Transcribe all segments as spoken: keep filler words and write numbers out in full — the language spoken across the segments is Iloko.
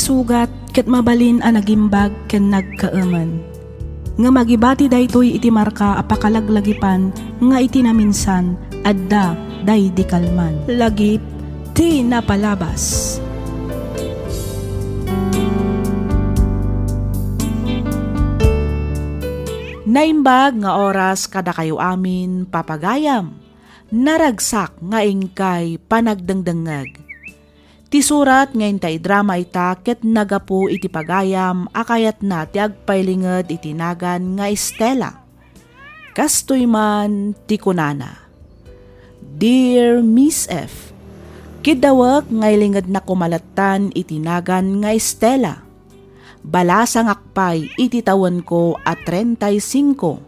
sugat ket mabalin a nagimbag ken nagkaemen. Ngem agibati daytoy iti marka a pakalaglagipan nga iti naminsan, adda daydi kalman. Lagip ti napalabas. Naimbag nga oras kadakayo amin, papagayam. Naragsak nga inkay panagdengdengngeg. Ti surat nga inta idrama ita ket naggapu iti pagayam a kayatna ti agpailinged iti nagan nga Estela. Kastoy man ti kunana, "Dear Miss F, kiddawek nga ilingedna koma lattan iti nagan nga Estela. Balasangak pay iti tawenko a treinta y cinco,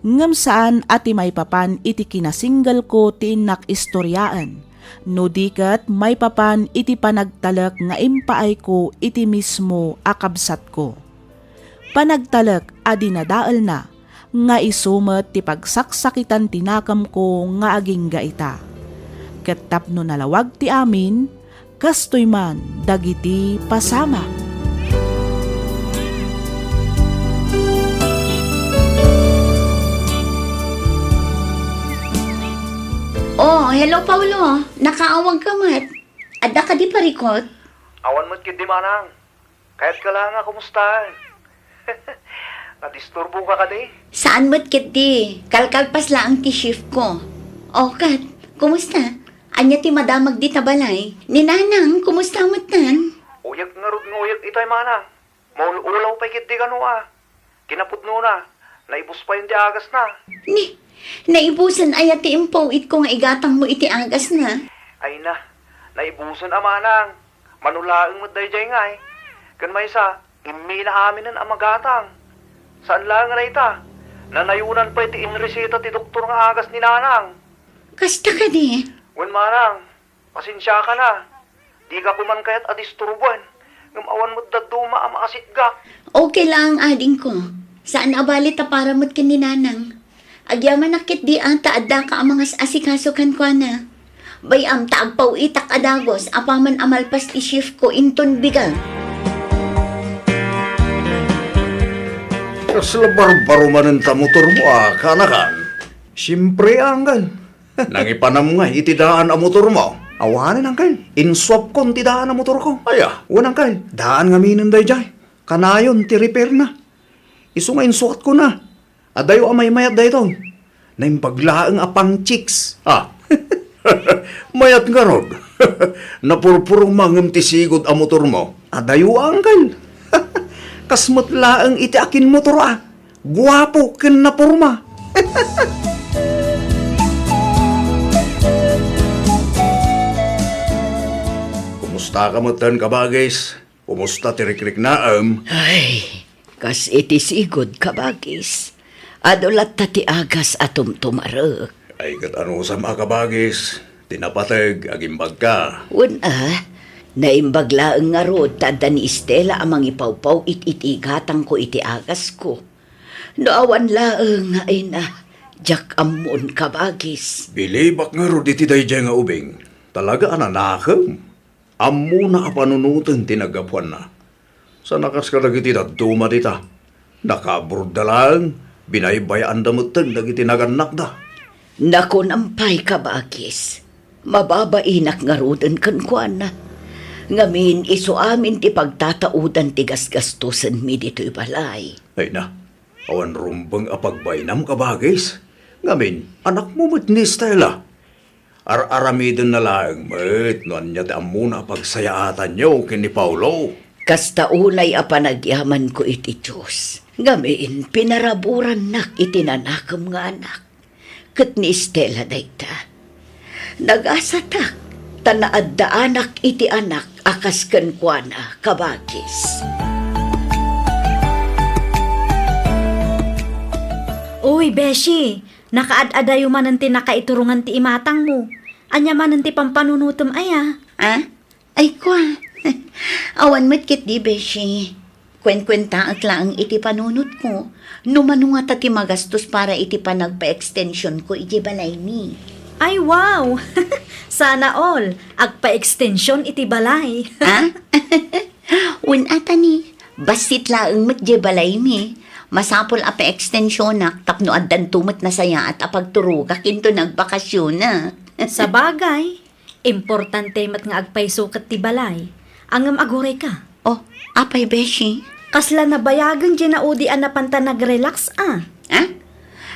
ngem saan a ti maipapan iti kinasinggelko ti innak istoriaen, no di ket maipapan iti panagtalek nga impaayko iti mismo a kabsatko. Panagtalek a dinadaelna nga isu met ti pagsaksakitan ti nakemko nga agingga ita. Ket tapno nalawag ti amin, kastoy man dagiti pasamak." Oh, hello, Paulo. Nakaawag ka met. Adda kadi parikut? Awan met ketdi, manang. Kayatka laeng a kumustaen. Nadisturboka kadi? Saan met ketdi. Kalkalpas laeng ti shift ko. O, ket, kumusta? Ania ti madamag dita balay? Ni Nanang, kumusta metten? Uyek ngarud nga uyek itay, manang. Maul-ulaw pay ketdi kano a. Kinapudnona, naibus payen ti agasna. Ni, naibusen aya ti impaw-itko nga igatangmo iti agasna? Ay na, naibusen a, manang. Mano laeng met daydiay ngay. Ken maysa, immina aminen a magatang. Saan laeng a dayta, nanayonan pay ti inreseta ti doktor nga agas ni Nanang. Kasta kadi? Wen, manang, pasensiakan a. Dika koma kayat a disturboen, ngem awan met dadduma a maasitgak. Okay laeng, adingko. Saan a bali ta para met ken ni Nanang. Agyamanak ketdi a ta addaka a mangas-asikaso kenkuana. Bay-am ta agpaw-itak a dagus apaman a malpas ti shift ko inton bigat. Kasla barbaro manen ta motormo a, kanakan? Siempre, anggal. Nangipanam nga iti daan a motormo? Awanen, anggal. Insuapkon ti daan a motorko. Aya? Wen, anggal. Daan ngaminen daydiay. Kanayon ti repairna. Isu nga insuatkon a. Adayo a maymayat daytoy. Naimbag laeng a pang-chicks. Ah. Mayat ngarud. Napurpurong mangem ti sigud a motormo. Adayo, anggal. Kas met laeng iti akinmotor a. Guapo ken naporma. Kumusta ka metten, kabagis? Kumusta ti rikriknaem? Ay, kas iti sigud, kabagis. Adu latta ti agas a tumtumarek. Ay, ket anusam a, kabagis? Ti napateg, agimbagka. Wen a, naimbag laeng ngarud ta adda ni Estela a mangipawpaw it iti igatangko iti agasko. No awan laeng nga ina, diak ammon, kabagis. Bilibak ngarud iti daydiay nga ubing. Talaga a nanakem. Ammona a panunoten ti naggapuanna. Sana kas kadagiti dadduma dita, nakaabroadda laeng, binaybayaanda metten dagiti nagannakda. Nakunam pay, kabagis, mababainak ngaruden kenkuana. Ngamin, isu amin ti pagtataudan ti gasgastosenmi ditoy balay. Ay na, awan rumbeng a pagbainam, kabagis. Ngamin, anakmo met ni Stella. Ar-aramidenna laeng met no ania ti ammona a pagsayaatanyo ken ni Paolo. Kasta unay a panagyamanko iti Dios, ngamin, pinaraburannak iti nanakem nga anak. Ket ni Estela dayta. Nagasatak, ta naaddaanak iti anak a kas kenkuana, kabagis. Uy, Beshi, nakaad-adayo manen ti nakaiturongan ti imatangmo. Ania manen ti pampanunotem aya? Ah? Ay, kua. Awan met ketdi, Beshi. Kuenkuentaek laeng iti panunotko. No mano ngata ti magastos para iti panagpa-extensionko iti balaymi. Ay, wow! Sana all, agpa-extension iti balay. Ah? Wen, atani, bassit laeng met diay balaymi. Masapul a pa-extensionak tapno addanto met nasayaat a pagturogak inton agbakasionak. Sabagay, importante met nga agpayso ket ti balay. Ngem agurayka. Oh, apay, beshi? Kasla nabayagen diay naudi a napanta nag-relax a. Ha?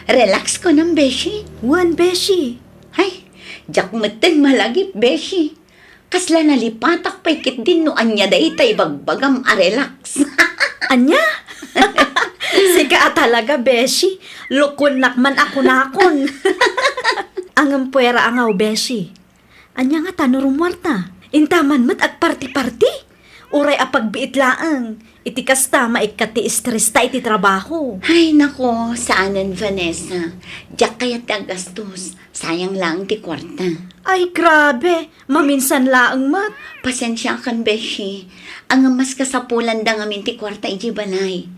Relax kunam, beshi? Wen, beshi. Ay, diak metten malagip, beshi. Kasla nalipatak pay ketdin no ania dayta ibagbagam a relax. Ania? Sika a talaga, beshi. Lukuennak man a kunakon. Ngem puera a ngaw, beshi. Ania ngata no rummuarta? Inta man met agparti-parti? Uray a pagbiit laeng. Iti kasta, maikkat ti stresta iti trabaho. Ay, nako, saanen, Vanessa. Diak kayat ti aggastos. Sayang laeng ti kuarta. Ay, grabe. Maminsan laeng met. Pasensiakan, beshi. Ngem mas kasapulanda ngamin ti kuarta idiay balay.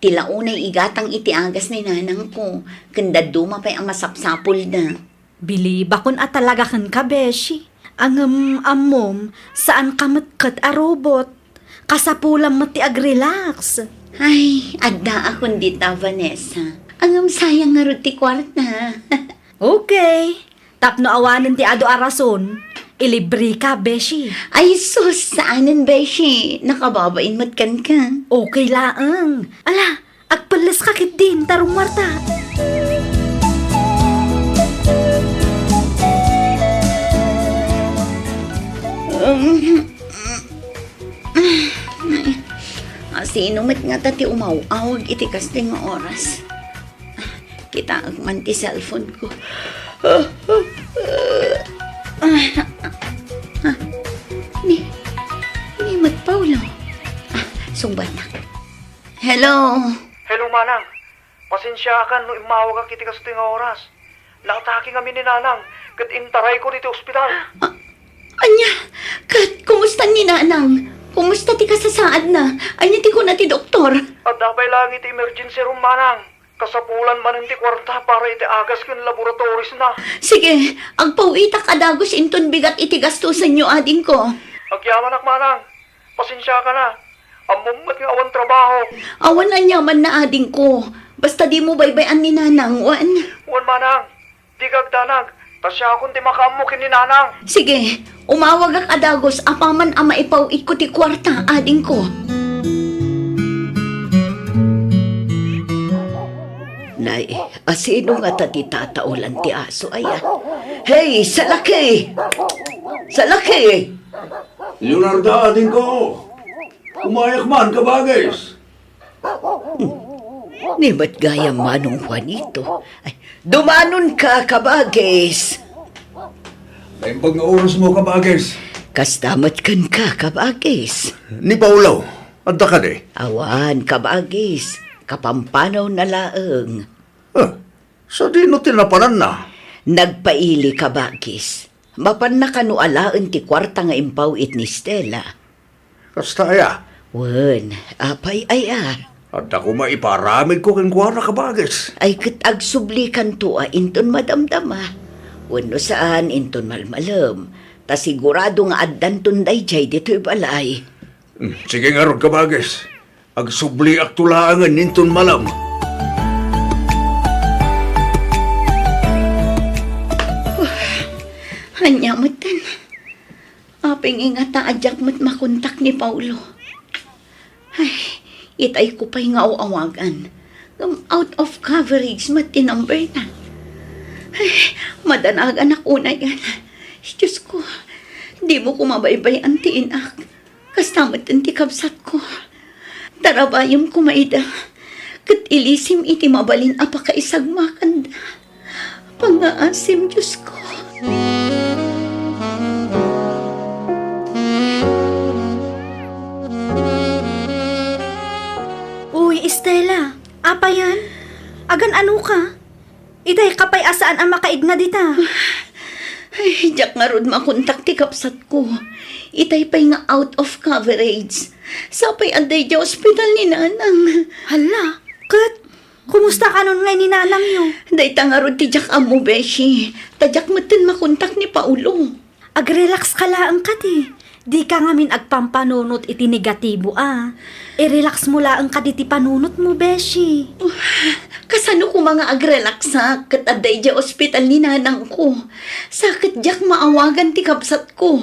Ti la unay igatang iti agas ni nanangko, ken dadduma pay a masapsapulda. Bilibakon a talaga kenka, beshi. Ngem ammom, saanka met ket a robot. Kasapulam met ti agrelax. Ay, addaakon dita, Vanessa. Ngem sayang ngarud ti kuarta. Okay. Tapno awanen ti adu a rason, ilibreka, beshi. Ay, sus, saanen, beshi. Nakababain met kenka. Okay laeng. Ala, agpelleska ketdin, ta rummuarta. Um, Asino met ngata ti umaw-awag iti kastoy nga oras? Kitaek man ti cellphone ko. Ni, ni met Paolo. Ah, sungbatnak. Hello? Hello, manang. Pasensiakan no immawagak iti kastoy nga oras. Naatake ngamin ni nanang, ket intarayko ditoy ospital. Ah, ania? Ket kumusta ni nanang? Kumusta ti kasasaadna? Ania ti kuna ti doktor? Adda pay laeng iti emergency room, manang. Kasapulan manen ti kuarta para iti agas ken laboratories na. Sige, agpaw-itak a dagus inton bigat iti gastusenyo, adingko. Agyamanak, manang. Pasensiakan a. Ammom met nga awan trabaho. Awan aniamanna, adingko. Basta dimo baybay-an ni nanang, wen? Wen, manang. Dika agdanag. Ta siakon ti makaammo ken ni nanang. Sige, umawagak a dagus apaman a maipaw-itko ti kuarta, adingko. Nay, asino ngata ti tataolan ti aso, aya? Hey, salaki! Salaki! Leonarda, adingko! Umayak man, kabagis! Hmm. Ni met gayam, Manong Juanito. Ay, dumanonka, kabagis! Naimbag nga orasmo, kabagis. Kasta met kenka, kabagis. Ni Paolo, adda kadi? Awan, kabagis. Kapampanawna laeng. Ah, sadino ti napananna? Nagpaili, kabagis. Mapanna kano alaen ti kuarta nga impaw-it ni Stella? Kasta aya? Wen, apay aya? Adda koma ipaaramidko kenkuana, kabagis. Ay, ket agsublikanto a inton madamdama. Wenno saan, inton malmalem. Ta sigurado nga addanton daydiay ditoy balay. Hmm, sige ngarud, kabagis. Agsubliakto laengen inton malem. Ania metten? Apay ngata a diak met makontak ni Paolo? Ay, itayko pay nga aw-awagan. Ngem out of coverage met ti number na. Ay, madanaganak unayen. Diosko, dimo koma baybay-an ti inak. Kasta metten ti kabsatko. Tarabayem koma ida, ket ilisim iti mabalin a pakaisagmakanda. Pangngaasim, Diosko. Uy, Estela, apayan? Agan-anoka? Itayka pay a saan a makaigna dita. Ay, diak ngarud makontak ti kabsatko. Itay pay nga out of coverage. Sapay adda idiay ospital ni Nanang. Hala, ket kumusta kanon ngay ni Nanangyo? Dayta ngarud ti diak ammo, beshi. Ta diak metten makontak ni Paolo. Agrelax ka laeng kadi. Dika ngamin agpampanunot iti negatibo a. I-relax mo laeng kadi ti panunotmo, beshi. Kasano koma nga agrelaksak ket adda idiay ospital ni nanangko? Sa ket diak maawagan ti kabsatko.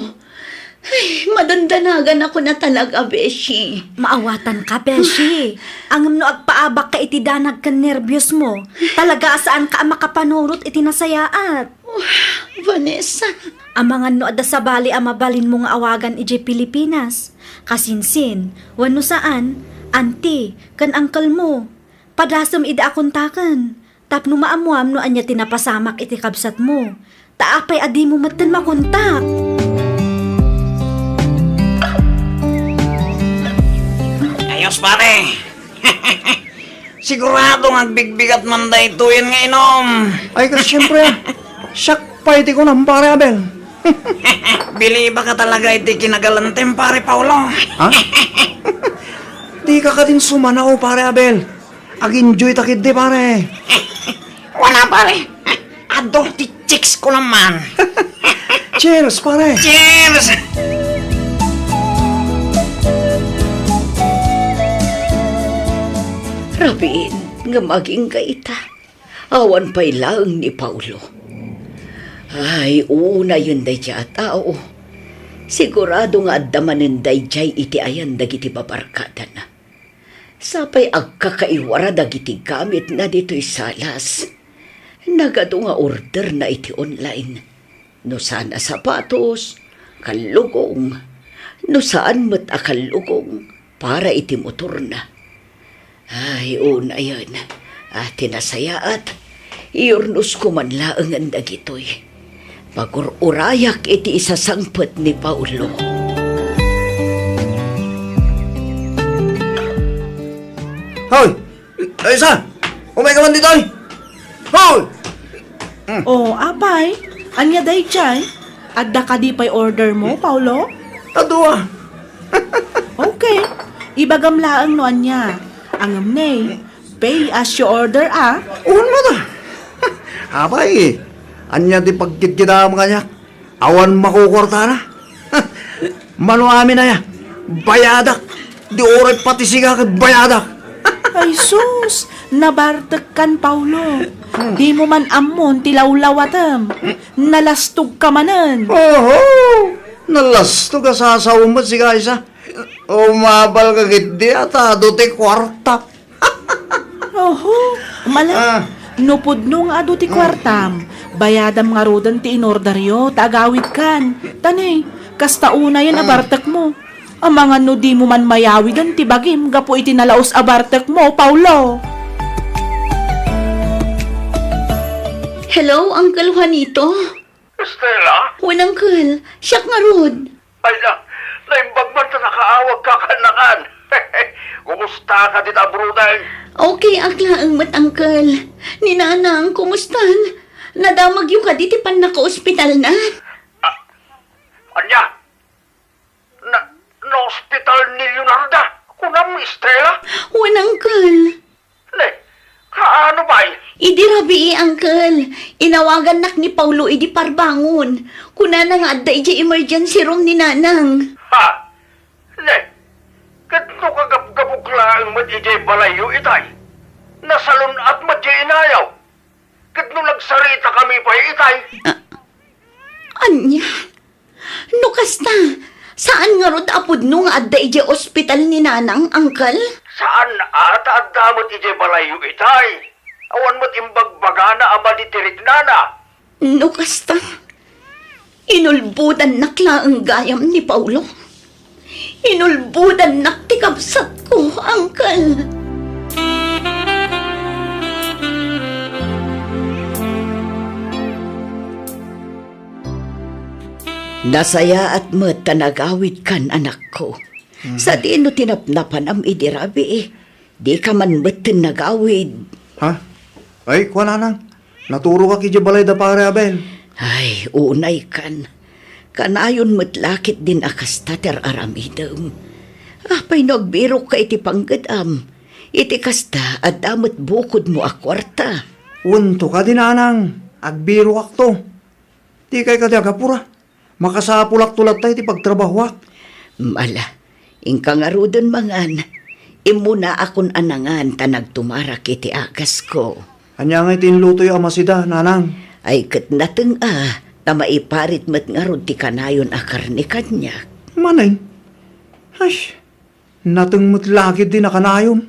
Ay, madandanagan ako na talaga, beshi. Maawatanka, beshi. Ngem no agpaabakka iti danag ken nerbiosmo, talaga a saanka a makapanunot iti nasayaat. Oh, Vanessa. Amangan no adda sabali a mabalinmo nga awagan idiay Pilipinas. Kasinsin, wenno saan, auntie, ken uncle mo. Padasem ida a kontaken. Tapno maammoam no ania ti napasamak iti kabsatmo. Ta apay a dimo metten makontak? Ayos, pare. Sigurado nga agbigbigat man daytoyen nga inom. Ay, kas, siyempre, ah. Siak pay ti kunam, pare Abel. Bilibaka talaga iti kinagalantem, pare Paolo. Ha? Dika kadin sumanaw, pare Abel. Ag-enjoy ta ketdi, pare. Wala, pare. Adu ti chicks ko naman. Cheers, pare. Cheers! Rabiin nga magingga ita. Awan pay laeng ni Paolo. Ay, unayen daydiay a tao. Sigurado nga adda manen daydiay iti ayan dagiti babarkadana. Sapay agkakaiwara dagiti gamitna ditoy salas. Nagadu nga orderna iti online. No saan a sapatos, kallugong. No saan met a kallugong, para iti motorna. Ay, unayen, a, ti nasayaat, iyurnosko man laengen dagitoy. Pagur-urayak iti isasangpet ni Paolo. Hoy! Ay, sa! Umay ka man ditoy! Hoy! Mm. Oh, apay, ania daydiay? Adda kadi pay order mo, Paolo? Adu a. Okay. Ibagam laeng no ania. Ngem ne, pay as you order, a. Wen met a. Apay, ania ti pagkitkitam kaniak? Awan makukuartana. Mano amin aya, bayadak. Di uray pati sika ket bayadak. Ay sus, nabartekkan, Paolo. Hmm. Dimo man ammon ti lawlawatem. Nalastogka manen. Oho! Nalastog a sasawen met sika, Isa. Umabal ka ketdi a ta adu ti kuarta. Oho, umala. Ah. No pudno nga adu ti kuartam, bayadam ngaruden ti inorderyo ta agawidkan. Ta ne, kasta unayen a bartekmo. Amangan no dimo man mayawiden ti bagim gapu iti nalaus a bartekmo, Paolo. Hello, Uncle Juanito? Estela? Wen, Uncle. Siak ngarud. Ay na, naimbag man ta nakaawagka, kaanakan. Kumusta ka dita abroad, ay? Okay ak laeng met, Uncle. Ni Nanang, kumustan? Nadamagyo kadi ti pannakaospitalna? Ah, ania? Na, naospital ni Leonarda? Kunam, Estela? Wen, Uncle. Ne, kaano pay? Idi rabii, Uncle. Inawagannak ni Paolo idi parbangon. Kunana nga adda idiay emergency room ni Nanang. Ha? Ne, ket no kagapgapok laeng met idiay balayyo itay, nasalun-at met diay inayaw. Ket no nagsaritakami pay itay? Ah, ania? No kasta, saan ngarud a pudno nga adda idiay ospital ni Nanang, Uncle? Saan a ta adda met idiay balayyo itay. Awan met imbagbagana a madi ti riknana. No kasta, inulbodannak laeng gayam ni Paolo. Inulbodannak ti kabsatko, Uncle. Nasayaat met ta nagawidkan, anakko. Mhm. Sadino ti napnapanam idi rabii? Dika man metten nagawid. Ha? Ay, kuan, Nanang. Naturogak idiay balay da Pare Abel. Ay, unaykan. Kanayon met la ketdin a kasta ti ar-aramidem. Apay no agbirokka iti pangged-am? Iti kasta, adda met bukodmo a kuarta. Wenno kadi, Nanang, agbirokakto. Dikay kadi agapura? Makasapulakto latta iti pagtrabahuak. Ala, inka ngaruden mangan. Immunaakon a nangan ta nagtumarak iti agasko. Ania ngay ti inlutoyo a masida, nanang? Ay ket nateng a, ta maiparit met ngarud ti kanayon a karne kaniak. Manen? Ay, nateng met la ketdi a kanayon.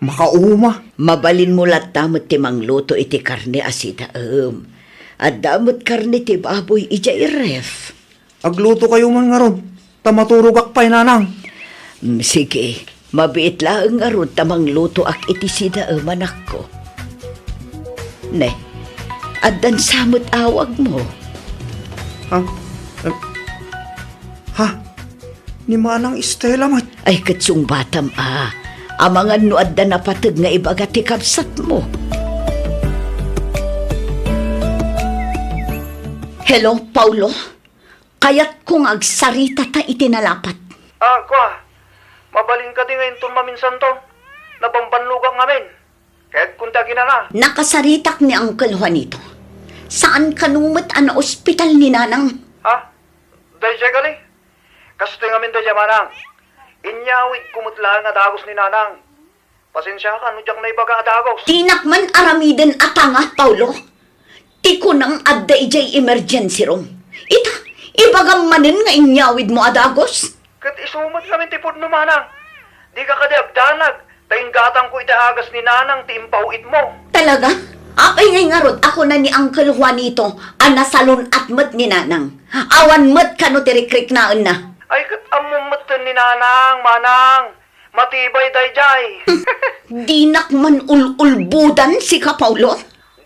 Makauma. Mabalinmo latta met ti mangluto iti karne a sidaem. Adda met karne ti baboy idiay ref. Aglutokayo man ngarud, ta maturogak pay, nanang. Mm, sige, mabiit laeng ngarud ta manglutoak iti sidaem, anakko. Ne, addan sa met awagmo. Ha? Eh, ha? Ni Manang Estela met. Ay, ket sungbatam a. Amangan no adda napateg nga ibaga ti kabsatmo. Hello, Paulo? Kayatko nga agsaritata iti nalapat. Ah, kua, mabalin kadi nga inton maminsanto? Nabambanlogak ngamin. Kayatko ti aginana. Nakasaritak ni Uncle Juanito. Saan kano met a naospital ni Nanang? Ha? Daydiay kadi? Kastoy ngamin daydiay, Manang. Inyawidko met laeng a dagos ni Nanang. Pasensiakan no diak naibaga a dagos. Dinak man aramiden a tanga, Paulo. Ti kunam adda idiay emergency room. Ita, ibagam manen nga inyawidmo a dagos. Ket isu met ngamin ti pudno, Manang. Dika kadi agdanag, ta inggatangko iti agas ni Nanang ti impaw-itmo. Talaga? Apay ngay ngarud a kuna ni Uncle Juanito a nasalun-at met ni Nanang? Awan met kano ti rikriknaenna? Ay, ket ammom metten ni Nanang, Manang. Matibay daydiay. Dinak man ul-ulbodan sika, Paulo.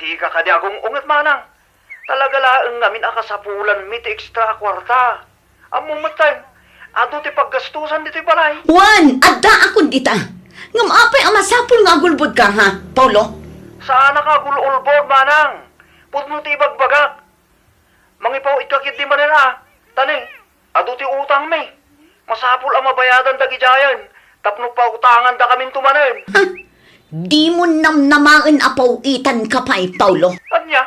Dika kadi agung-unget, Manang. Talaga laeng ngamin a kasapulanmi ti extra a kuarta. Ammom metten, adu ti paggastusan ditoy balay. Wen, addaakon dita. Ngem apay a masapul nga agulbodka, ha, Paulo? Saanak a agul-ulbod, Manang. Pudno ti ibagbagak. Mangipaw-itka ketdi manen a. Ta ne, adu ti utangmi. Masapul a mabayadan dagidiayen tapno pautangandakaminto manen. Ha? Dimon namnamaen a paw-itanka pay, Paulo. Ania?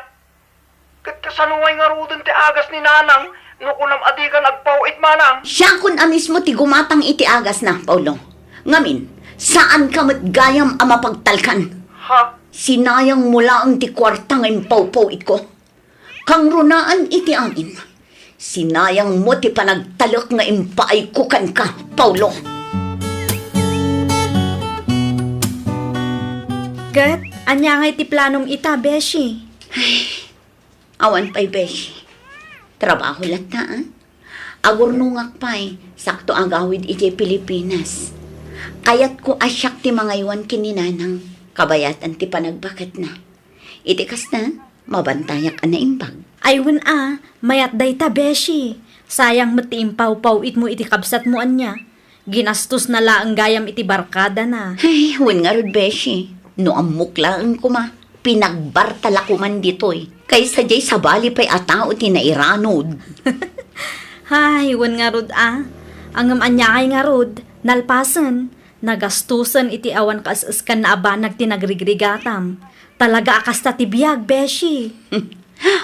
Ket kasano ngay ngaruden ti agas ni Nanang no kunam a dikan agpaw-it, Manang? Siakon a mismo ti gumatang iti agasna, Paulo. Ngamin, saanka met gayam a mapagtalkan. Ha? Sinayangmo laeng ti kuarta nga impawpaw-itko. Kangrunaan iti amin, sinayangmo ti panagtalek nga impaayko kenka, Paulo. Ket, ania ngay ti planom ita, beshi? Ay, awan pay, beshi. Trabaho latta, a. Agurnongak pay, sakto agawid idiay Pilipinas. Kayatko a siak ti mangaywan ken ni Nanang, kabayatan ti panagbaketna. Iti kasta, mabantayak a naimbag. Ay wen a, mayat dayta, beshi. Sayang met ti impawpaw-itmo iti kabsatmo ania. Ginastosna laeng gayam iti barkadana. Ay, wen ngarud, beshi. No ammok laeng koma, pinagbarta la koman ditoy. Kaysa diay sabali pay a tao ti nairanod. Ay, wen ngarud a. Ngem ania ngay ngarud, nalpasen, nagastosen iti awan kaes-eskanna a banag ti nagrigrigatam. Talaga a kasta ti biag, beshi.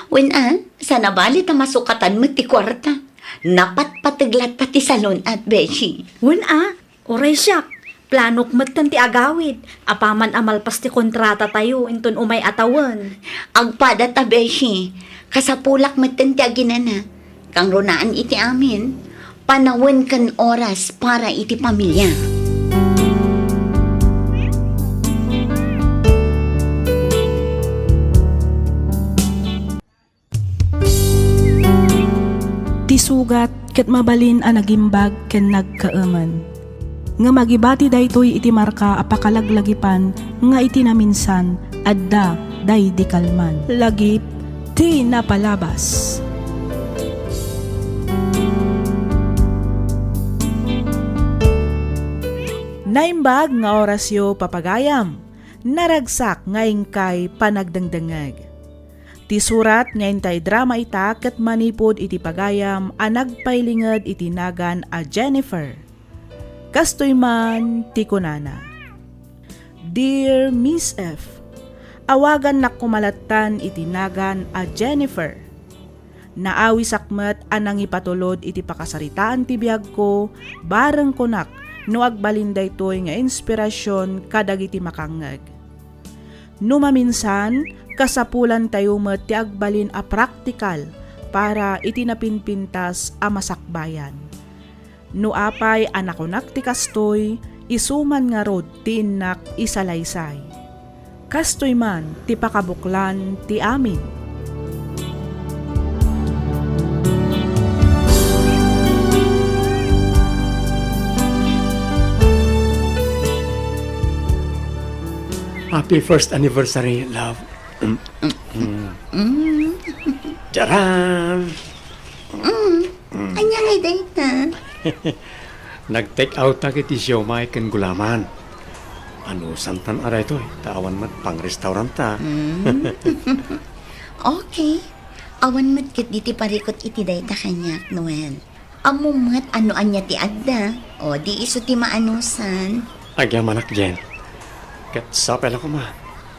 Wen a, saan a bali ta masukatan met ti kuarta. Napatpateg latta ti salun-at, beshi. Wen a, uray siak, planok metten ti agawid, apaman a malpas ti kontratatayo inton umay a tawen. Agpada ta, beshi. Kasapulak metten ti aginana. Kangrunaan iti amin, panawen ken oras para iti pamilya. Ti sugat ket mabalin a nagimbag ken nagkaemen. Ngem agibati daytoy iti marka a pakalaglagipan nga iti naminsan, adda daydi kalman. Lagip ti napalabas. Naimbag nga orasyo, papagayam. Naragsak nga inkay panagdengdengngeg. Ti surat nga intay drama ita ket manipud iti pagayam a nagpailinged iti nagan a Jennifer. Kastoy man ti kunana, "Dear Miss F, awagannak koma lattan iti nagan a Jennifer. Naawisak met a nangipatulod iti pakasaritaan ti biagko, bareng kunak no agbalin daytoy nga inspirasion kadagiti makangngeg. No maminsan, kasapulantayo met ti agbalin a praktikal para iti napinpintas a masakbayan. No apay a nakunak ti kastoy, isu man ngarud ti innak isalaysay. Kastoy man ti pakabuklan ti amin. Happy first anniversary, love. Mm. Mm. Charan! Mm. Ania ngay dayta? Nag-take out ta iti siomay ken gulaman. Anusantan a daytoy, ta awan met pang-restaurant ta. Mm. Okay. Awan met ket diti parikut iti dayta kaniak, Noel. Ammom met no ania ti adda. O, di isu ti maanusan. Agyamanak, Jen. Ket sapay la koma,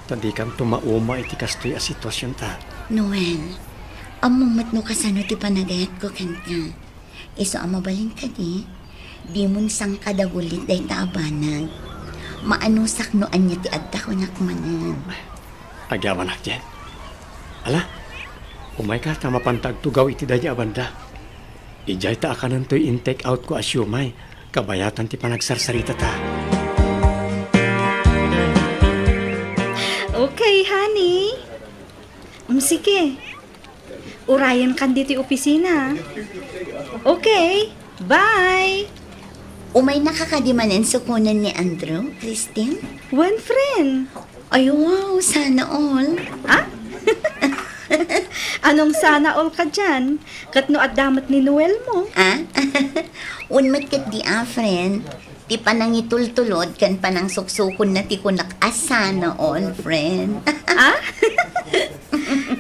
ta dikanto mauma iti kastoy a situasionta. Noel, ammom met no kasano ti panagayatko kenka. Isu a mabalin kadi, dimon sangkadagulit dayta a banag. Maanusak no ania ti adda kunak manen. Agyamanak, Jen. Ala, umayka ta mapanta agtugaw iti daydi a banda. Idiay ta akanantoy in-take out ko a siomay, kabayatan ti panagsarsaritata. Okay, honey. Mm, sige. Urayenkan ditoy opisina. Okay, bye. Umaynaka kadi manen sukonen ni Andrew, Christine? Wen, friend. Ay, wow, sana all. Ha? Anong sana all ka diyan? Ket no adda met ni Noel mo? Ha? Wen met ket di a, friend. Ti panangitultulod ken panangsuksukonda ti kunak a sana all, friend. Ah?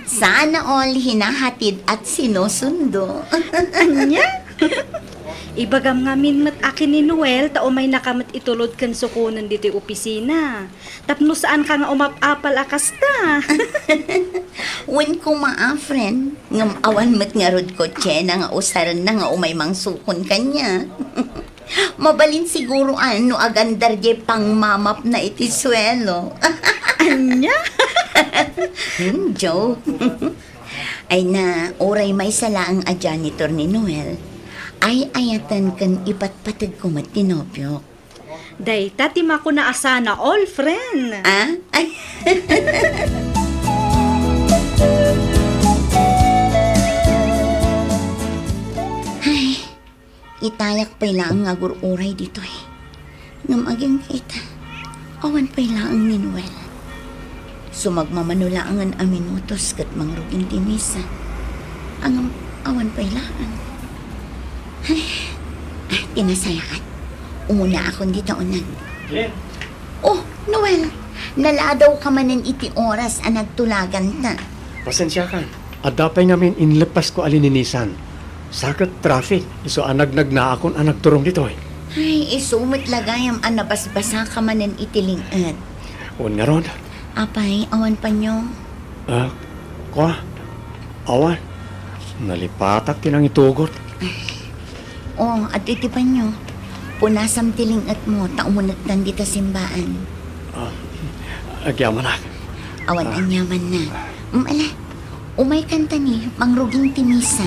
Sana all hinahatid at sinusundo. Ania? Ibagam ngamin met a ken ni Noel ta umaynaka met itulod ken sukonen ditoy opisina. Tapno saanka nga umap-apal a kasta. Wen koma a, friend, ngem awan met ngarud kotsena nga usarenna nga umay mangsukon kaniak. Mabalin siguro a no agandar diay pangmamapna iti suelo. Ania? Hmm, joke. Ay na, uray maysa laeng a janitor ni Noel, ay-ayaten ken ipatpategko met ti nobiok. Dayta ti makuna a sana all, friend. Ah? Ay. Ay, itayak pay laeng nga agur-uray ditoy. Ngem agingga ita, awan pay laeng ni Noel. Sumagmamano laengen a minutos ket mangrugin ti misa. Ngem awan pay laeng. Ay, ay, ti nasayaat. Umunaakon dita uneg. Jen. Oh, Noel, naladawka manen iti oras a nagtulaganta. Pasensiakan. Adda pay ngamin inleppasko a lininisan. Sa ket traffic, isu a nagnagnaakon a nagturong ditoy. Ay, isu met la gayam a nabasbasaka manen iti ling-et. Wen ngarud. Apay, awan panyo? Ah, kua? Awan. Nalipatak ti nangitugot. Oh, adtoy ti panyo. Punasam ti ling-etmo ta umunegtan dita simbaan. Ah, agyamanak. Awan Ah. aniamanna. Mm, ala, umaykan ta ni, mangrugin ti misa.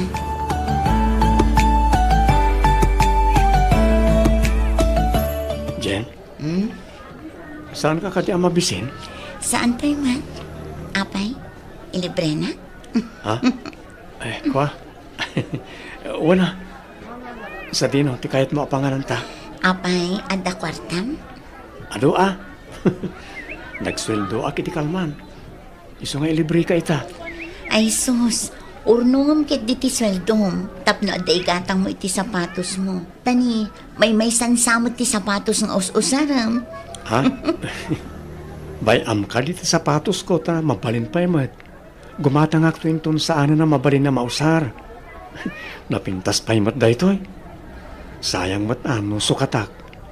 Jen? Hmm? Saanka kadi a mabisin? Saan pay man? Apay, ilibrena? Ha? Eh, kua? Wen a. Sadino ti kayatmo a pangananta? Apay, adda kuartam? Adu a. Nagsueldoak iti kalman. Isu nga ilibreka ita. Ay sus, urnongem ketdi ti sueldom tapno adda igatangmo iti sapatosmo. Ta ni, maymaysansa met ti sapatos nga us-usarem. Ha? Bay-amka diti sapatosko ta mabalin pay met. Gumatangakto inton saanen a mabalin a mausar. Napintas pay met daytoy. Sayang met a no sukatak,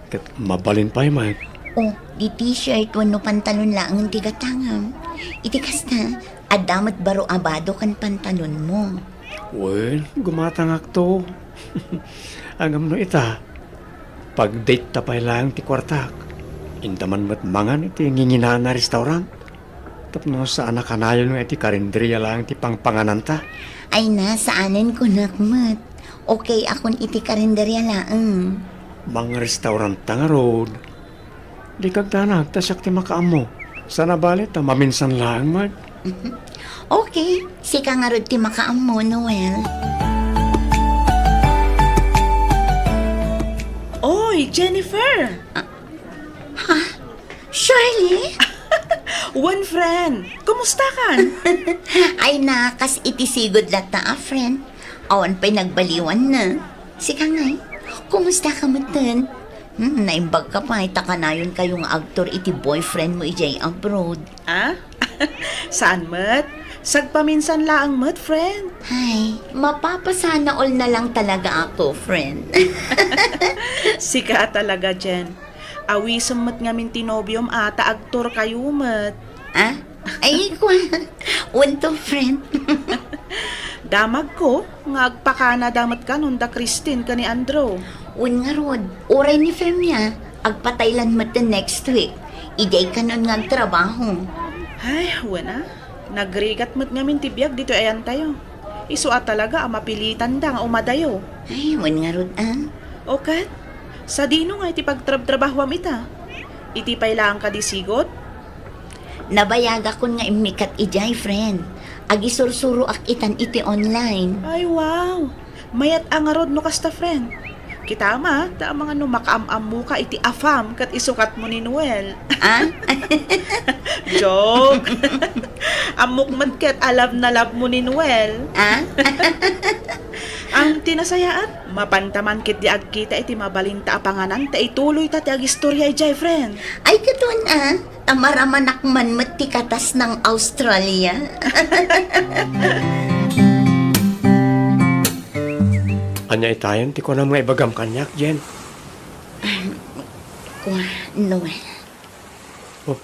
ket mabalin pay met. Oh, di t-shirt wenno pantalon laengen ti gatangem. Iti kasta, adda met baro a bado ken pantalonmo. Wen, gumatangakto. Ngem no ita, pag-date ta pay laeng ti kuartak. Inta man met mangan iti nginginana a restaurant. Tapno saan a kanayon nga iti karinderia laeng ti pangpangananta. Ay na, saanen kunak met. Okay akon iti karinderia laeng. Mangrestaurant ta ngarud. Di kagdanag, ta siak ti makaammo. Saan a bale ta maminsan laeng met. Okay, sika ngarud ti makaammo, Noel. Oy, Jennifer! Ah, ha? Shirley? One friend, kumusta kan? Ay na, kas iti sigud latta a friend. Awan pay nagbaliwan na. Sika ngay, kumusta ka metten? Hmm, naimbag ka pay ta kanayon kayo nga agtor iti boyfriend mo idiay abroad. Ah? Saan met? Sagpaminsan laeng met, friend. Hay, mapapasana all na lang talaga ako, friend. Sika talaga, Jen. Awisem met ngamin ti nobiom a ta agtor kayo met. Ah? Ay, kua. Wen to, friend. Damagko nga agpakanada met kanon da Christine ken ni Andrew. Wen ngarud, uray ni Femia, agpa-Thailand met ti next week. Idiay kanon nga agtrabaho. Ay, wen a. Nagrigat met ngamin ti biag ditoy ayantayo. Isu a talaga a mapilitanda nga umadayo. Ay, wen ngarud, ah. O ket, sadino nga iti pagtrabtrabahoam ita? Iti pay laeng kadi sigot? Nabayagakon nga immikat idiay, friend. Agisursuroak itan iti online. Ay, wow! Mayat a ngarud no kasta, friend. Kita ma, ta amangan no makaam-ammoka iti afam ket isukatmo ni Noel. Ah? Joke! Ammok met ket a love na love mo ni Noel. Ah? Ang tinasayaat, mapanta man ketdi agkita iti mabalinta a panganan ta ituloyta ti agistorya idiay, friend. Ay, katon, ah. Ta maramanak man met ti katas nang Australia. Ania itayen ti kunam nga ibagam kaniak, Jen? Kua, Noel. Oh.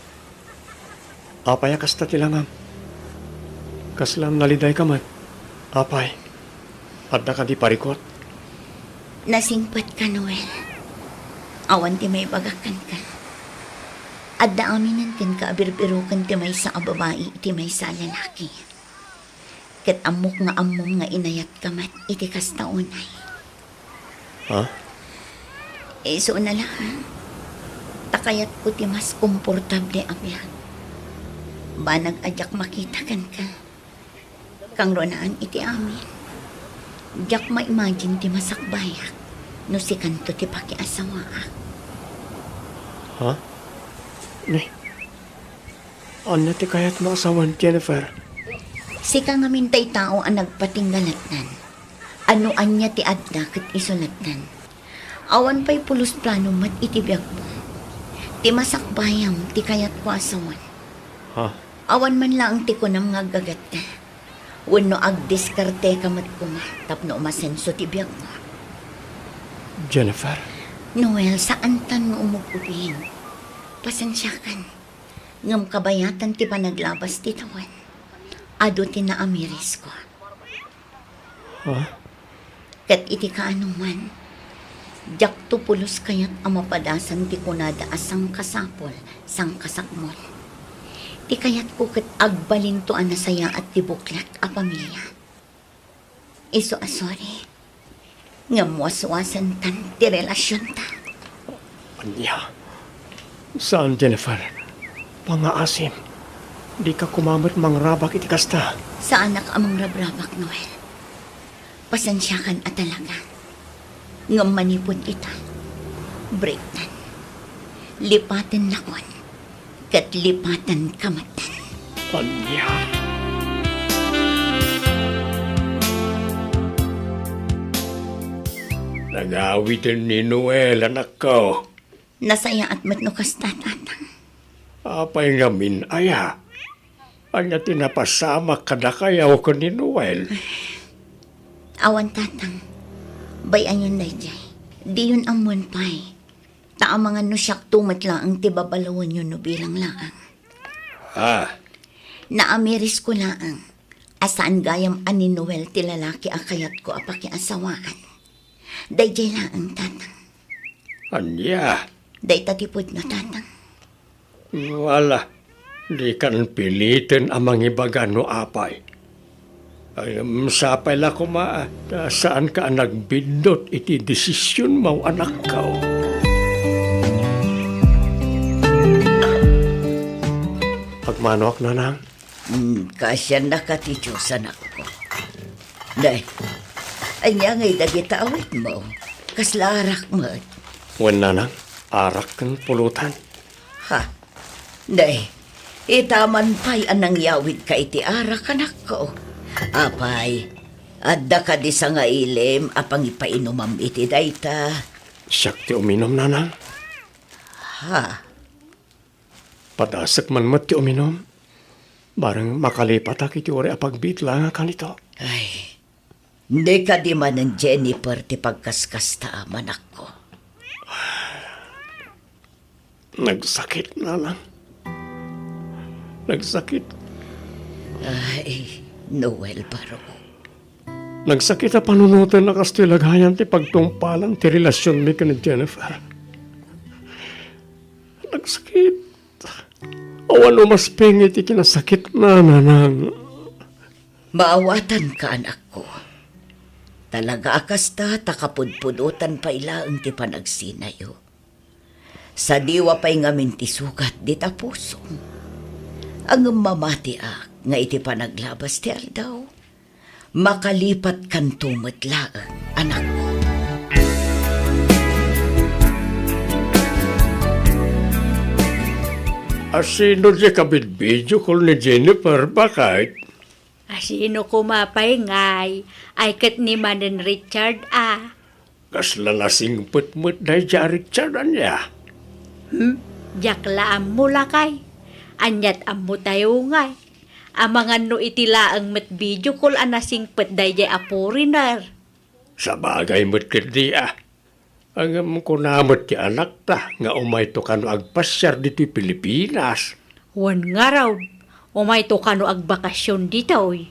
Apay a kasta ti langam? Kasla nalidayka met? Apay, adda kadi parikut? Nasingpetka, Noel. Awan ti maibagak kenka. Adda aminen kenka a birbiroken ti maysa a babai iti maysa a lalaki. Ket ammok nga ammom nga inayatka met iti kasta unay. Ha? Isu na laeng, ta kayatko ti mas komportable a biag. Banag a diak makita kenka. Kangrunaan iti amin, diak ma-imagine ti masakbayak no sikanto ti pakiasawaak. Ha? Ni, ania ti kayatmo a sawen, Jennifer? Sika ngamin tay tao a nagpatingga lattan. No ania ti adda ket isu lattan. Awan pay pulos plano met iti biagmo. Ti masakbayam ti kayatko a sawen. Ha? Awan man laeng ti kunam nga aggagatka. Wenno agdiskarteka met koma tapno umasenso ti biagmo. Jennifer? Noel, saantan nga umugubing. Pasensiakan. Ngem kabayatan ti panaglabas ti tawen, adu ti naamirisko. Ha? Ket iti kaanoman, diakto pulos kayat a mapadasan ti kunada a sangkasapul, sangkasakmol. Ti kayatko ket agbalinto a nasayaat ti buklak a pamilia. Isu a sorry, ngem waswasentan ti relasionta. Ania? Saan, Jennifer. Pangaasim. Dika koma met mangrabak iti kasta. Saanak a mangrabrabak, Noel. Pasensiakan a talaga. Ngem manipud ita, breaktan. Lipatennakon. Ket lipatanka met. Ania? Nangawiden ni Noel, anakko. Nasayaat met no kasta, Tatang. Apay ngamin aya? Ania ti napasamak kadakayo ken ni Noel? Awan, Tatang. Bay-ayon daydiay. Diyon ammoen pay. Ta amangan no siakto met laeng ti babalawenyo no bilang laeng. Ah. Naamirisko laeng. a saan gayam a ni Noel ti lalaki a kayatko a pakiasawaan. Daydiay laeng, Tatang. Ania? Dayta ti pudno, Tatang. Wala, dikan piliten a mangibaga no apay. Ay, sapay la koma ta saanka a nagbiddut iti desisionmo, anakko. Agmanoak, nanang. Hmm, kaasiannaka ti Dios, anakko. Nay, ania ngay dagita awitmo? Kasla arak met? Wen, nanang, arak ken pulutan. Ha? Nay, ita man pay a nangyawidka iti arak, anakko. Apay, adda kadi sangailim a pangipainumam iti dayta? Siak ti uminum, nanang. Ha? Padasek man met ti uminum. Bareng makalipatak iti uray a pagbiit laeng a kanito. Ay, di kadi manen Jennifer ti pagkaskasta, anakko. Nagsakit, nanang. Nagsakit. Ay, Noel, baro. Nagsakit a panunoten a kastoy lagayan ti pagtungpalan ti relasionmi ken ni Jennifer. Nagsakit. Awan umasping iti kinasakitna, nanang. Maawatanka, anakko. Talaga a kasta ta kapudpudotan pay laeng ti panagsinayo. Sadiwa pay ngamin ti sugat dita pusom. Ngem mamatiak nga iti panaglabas ti aldaw, makalipatkanto met laeng, anakko. A sino diay kabidbidio call ni Jennifer, baket? A sino koma pay ngay, ay ket ni manen Richard a. Kasla nasingpet met daydiay a Richard, ania? Hmm? Diak la ammo, lakay. Ania't ammotayo ngay? Amangan no iti laeng met video call a nasingpet daydiay a foreigner. Sabagay met ketdi a. Ngem kuna met ti anakta nga umayto kano agpasiar ditoy Pilipinas. Wen ngarud, umayto kano agbakasyon ditoy.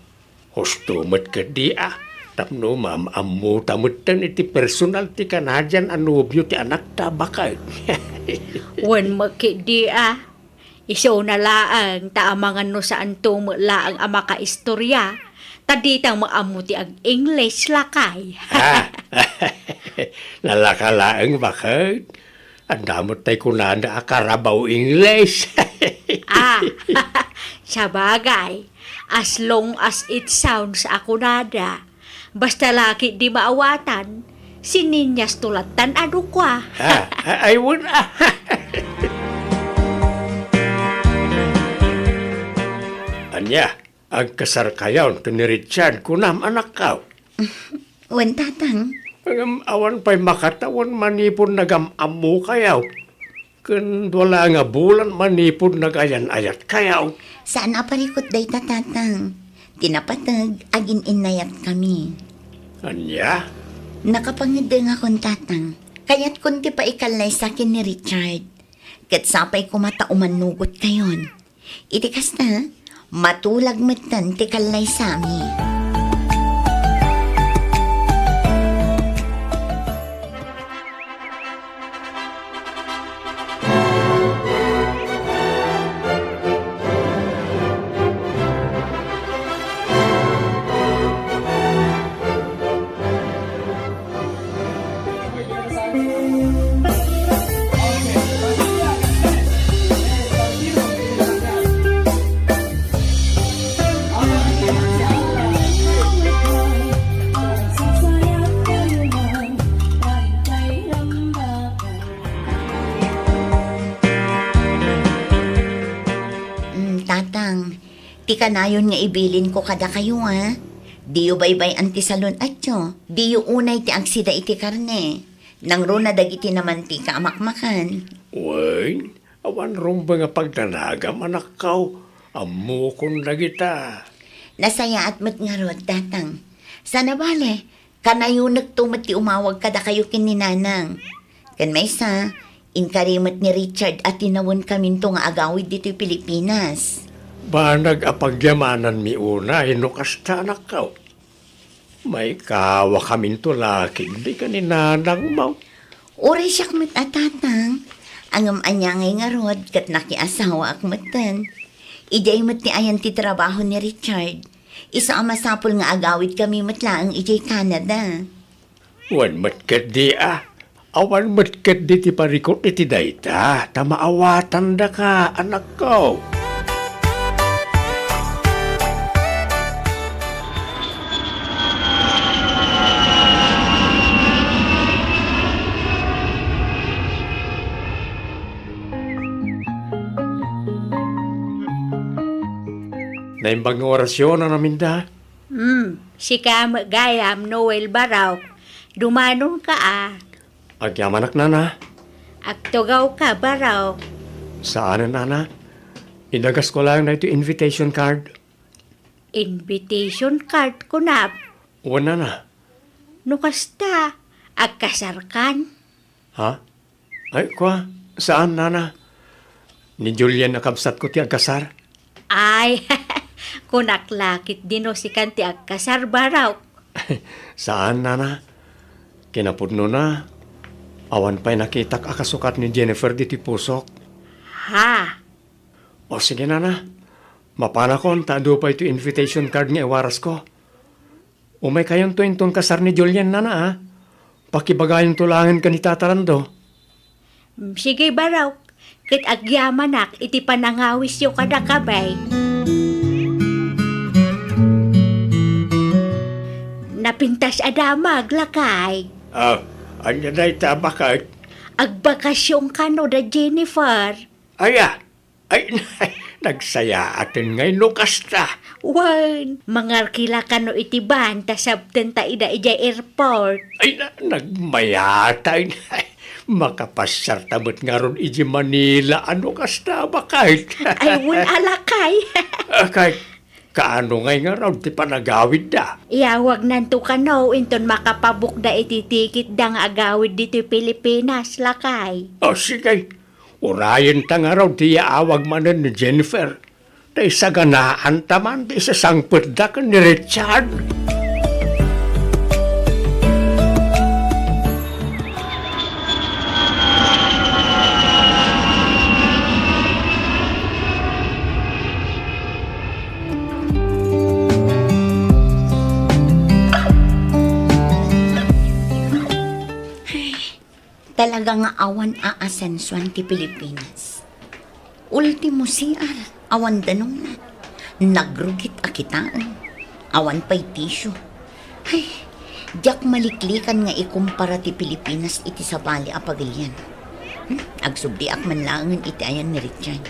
Husto met ketdi a, tapno maam-ammota metten iti personal ti Canadian a nobio ti anakta, baket. Wen met ketdi a, isuna laeng ta amangan no saanto met laeng a makaistorya, ta dita met ammo ti ag-English, lakay. Ah, nalaka laeng, baket. Adda met tay kunada a Carabao English. Ah, sabagay, as long as it sounds a kunada. Basta la ketdi maawatan, sininyas to lattan a dukua. Ah, ay, wen, ah. Ania, agkasarkayon ken ni Richard, kunam, anakko? Wen, Tatang. Ngem awan pay makatawen manipud nagam-ammokayo. Ken dua la nga bulan manipud nagayan-ayatkayo. Saan a parikut dayta, Tatang. Ti napateg, agin-innayatkami. Ania? Nakapangeddengakon, Tatang. Kayatkon ti paikallaysa ken ni Richard. Ket sapay koma ta umannugotkayon. Iti kasta, matulag metten ti kallaysami. Mm, Tatang, ti kanayon nga ibilinko kadakayo, a, diyo baybay-an ti salun-atyo, diyo unay ti agsida iti karne. Nangruna dagiti namantika a makmakan. Wen, awan rumbeng a pagdanagam, anakko. Ammokon dagita. Nasayaat met ngarud, Tatang. Sana bale, kanayonekto met ti umawag kadakayo ken ni Nanang. Ken maysa, inkari met ni Richard a tinawenkaminto nga agawid ditoy Pilipinas. Banag a pagyamananmi unay no kasta, anakko. Maikawakaminto la ketdi ken ni nanangmo. Uray siak met a tatang, ngem ania ngay ngarud ket nakiasawaak metten. Idiay met ti ayan ti trabaho ni Richard. Isu a masapul nga agawidkami met laeng idiay Canada. Wen met ketdi a, awan met ketdi ti parikut iti dayta, ta maawatandaka, anakko. Naimbag nga orasyon a naminda. Hmm, sika met gayam, Noel Barok. Dumanonka a. Agyamanak, nana. Agtugawka, Barok. Saanen, nana. Idagasko laeng daytoy invitation card. Invitation card, kunam? Wen, nana. No kasta, agkasarkan? Ha? Ay, kua, saan, nana. Ni Julian a kabsatko ti agkasar. Ay, kunak la ketdi no sikan ti agkasar, Barok. Saan, nana. Kinapudnona, awan pay nakitak a kasukat ni Jennifer ditoy pusok. Ha? O sige, nana. Mapanakon ta adu pay toy invitation card nga iwarasko. Umaykayonto inton kasar ni Julian, nana, a. Pakibagayonto laengen ken ni Tata Rando. Mm, sige, Barok, ket agyamanak iti panangawisyo kadakami. Napintas a damag, lakay. Ah, ania dayta, baket? Agbakasion kano da Jennifer. Aya, Ay, nagsayaaten ngay no kasta. Wen, mangarkila kano iti van ta sabtenta ida idiay airport. Ay, na, nagmayat, ay, makapasiarta met ngarud idiay Manila, a no kasta, baket. Ay, wen, a lakay. Ah, kay, kaano ngay ngarud ti panagawidda? Iyawagnanto kano inton makapabukda iti tikitda nga agawid ditoy Pilipinas, lakay. O, sige. Urayenta ngarud ti yaawag manen ni Jennifer. Ta isaganaanta man ti isasangpetda ken ni Richard. Talaga nga awan a asensoan ti Pilipinas. Ultimo C R, awan danumna. Nagrugit a kitaen. Awan pay tissue. Ay, diak maliklikan nga ikumpara ti Pilipinas iti sabali a pagilian. Hmm? Agsubdiak man laengen iti ayan ni Richard.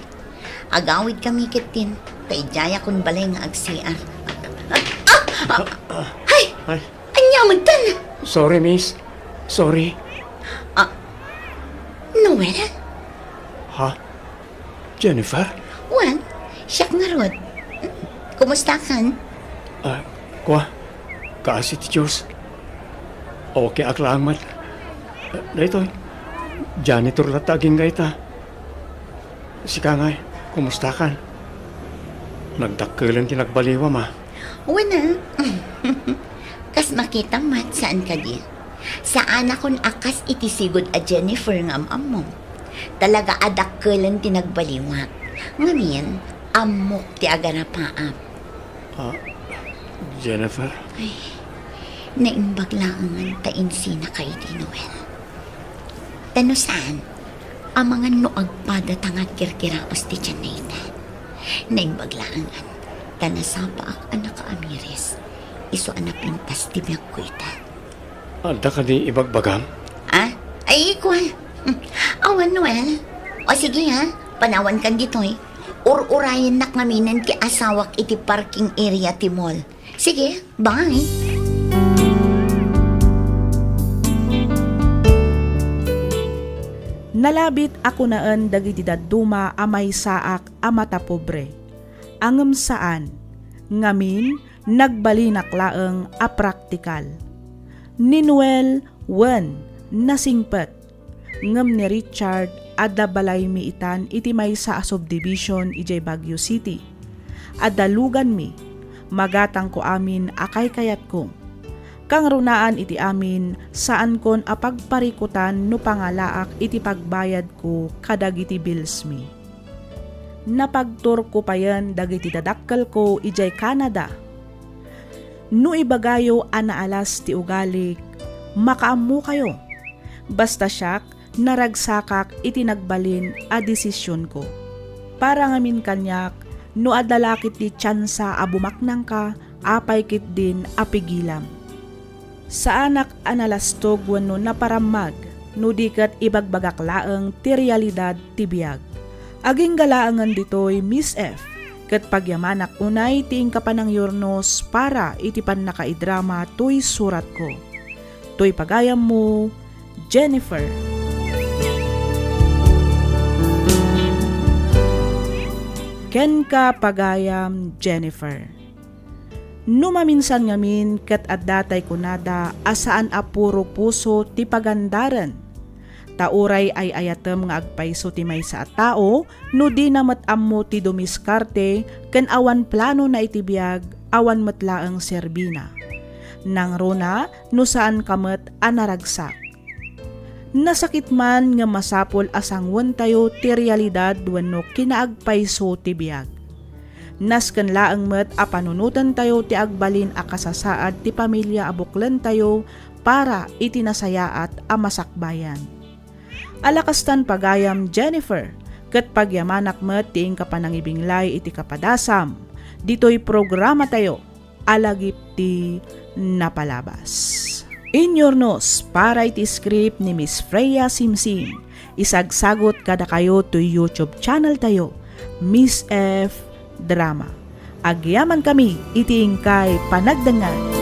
Agawidkami ketdin, ta idiayakon balay nga ag-C R. Ah! Ah! Ah! Ay! Ay! Ania metten? Sorry, miss. Sorry. Ah, Noel? Ha? Jennifer? Wen, siak ngarud. Kumustakan? Ah, kua, kaasi ti Diyos. Okay ak laeng met. Ah, daytoy, janitor latta agingga ita. Sika ngay, kumustakan? Nagdakkelen ti nagbaliwam a. Wen a. Kas makitam met, saan kadi? Saanakon a kas iti sigud a Jennifer nga am-ammom. Talaga a dakkelen ti nagbaliwak. Ngamin, ammok ti agarapaap. Ah, Jennifer? Ay, naimbag laengen ta insinaka idi, Noel. Ta no saan, amangan no agpada ta nga agkirkiraos ti tianna ita. Naimbag laengen ta nasapaak a nakaamiris, isu a napintas ti biagko ita. Adda kadi ibagbagam? Ah? Ay, kua. Hmm. Awan, Noel. O sige, ha? Panawankan ditoy. Ur-urayennak ngaminen ti asawak iti parking area ti mall. Sige, bye. Nalabit a kunaen dagiti dadduma a maysaak a matapobre. Ngem saan. Ngamin, nagbalinak laeng a praktikal. Ni Noel, wen, nasingpet. Ngem ni Richard, adda balaymi itan iti maysa a subdivision idiay Baguio City. a daluganmi. Magatangko amin a kaykayatko. Kangrunaan iti amin, saankon a pagparikutan no pangalaak iti pagbayadko kadagiti billsmi. Napagturko payen dagiti dadakkelko idiay Canada. No ibagayo a naalas ti ugalik, makaammokayo. Basta siak, naragsakak iti nagbalin a desisionko. Para ngamin kaniak, no adda la ketdi tiansa a bumaknangka, apay ketdin a pigilam. Saanak a nalastog wenno naparammag no di ket ibagbagak laeng ti realidad ti biag. Agingga laengen ditoy, Miss F, ket pagyamanak unay ti inka panangyurnos para iti pannakaidrama toy suratko. Toy pagayammo, Jennifer. Kenka pagayam, Jennifer. No maminsan ngamin ket adda tay kunada a saan a puro puso ti pagandaren. Ta uray ay-ayatem nga agpayso ti maysa a tao no dina met ammo ti dumiskarte ken awan planona iti biag, awan met laeng serbina. Nangruna no saanka met a naragsak. Nasakit man nga masapul a sangwentayo ti realidad wenno kinaagpayso ti biag. Nasken laeng met a panunotentayo ti agbalin a kasasaad ti pamilia a buklentayo para iti nasayaat a masakbayan. Alakastan pagayam, Jennifer, ket pagyamanak met ti inka panangibinglay iti kapadasam ditoy programatayo a lagip ti napalabas. Inyurnos para iti script ni Miss Freya Simsim. Isagsagot kadakayo toy YouTube channel tayo, Miss F Drama. Agyamankami iti inkay panagdengngeg.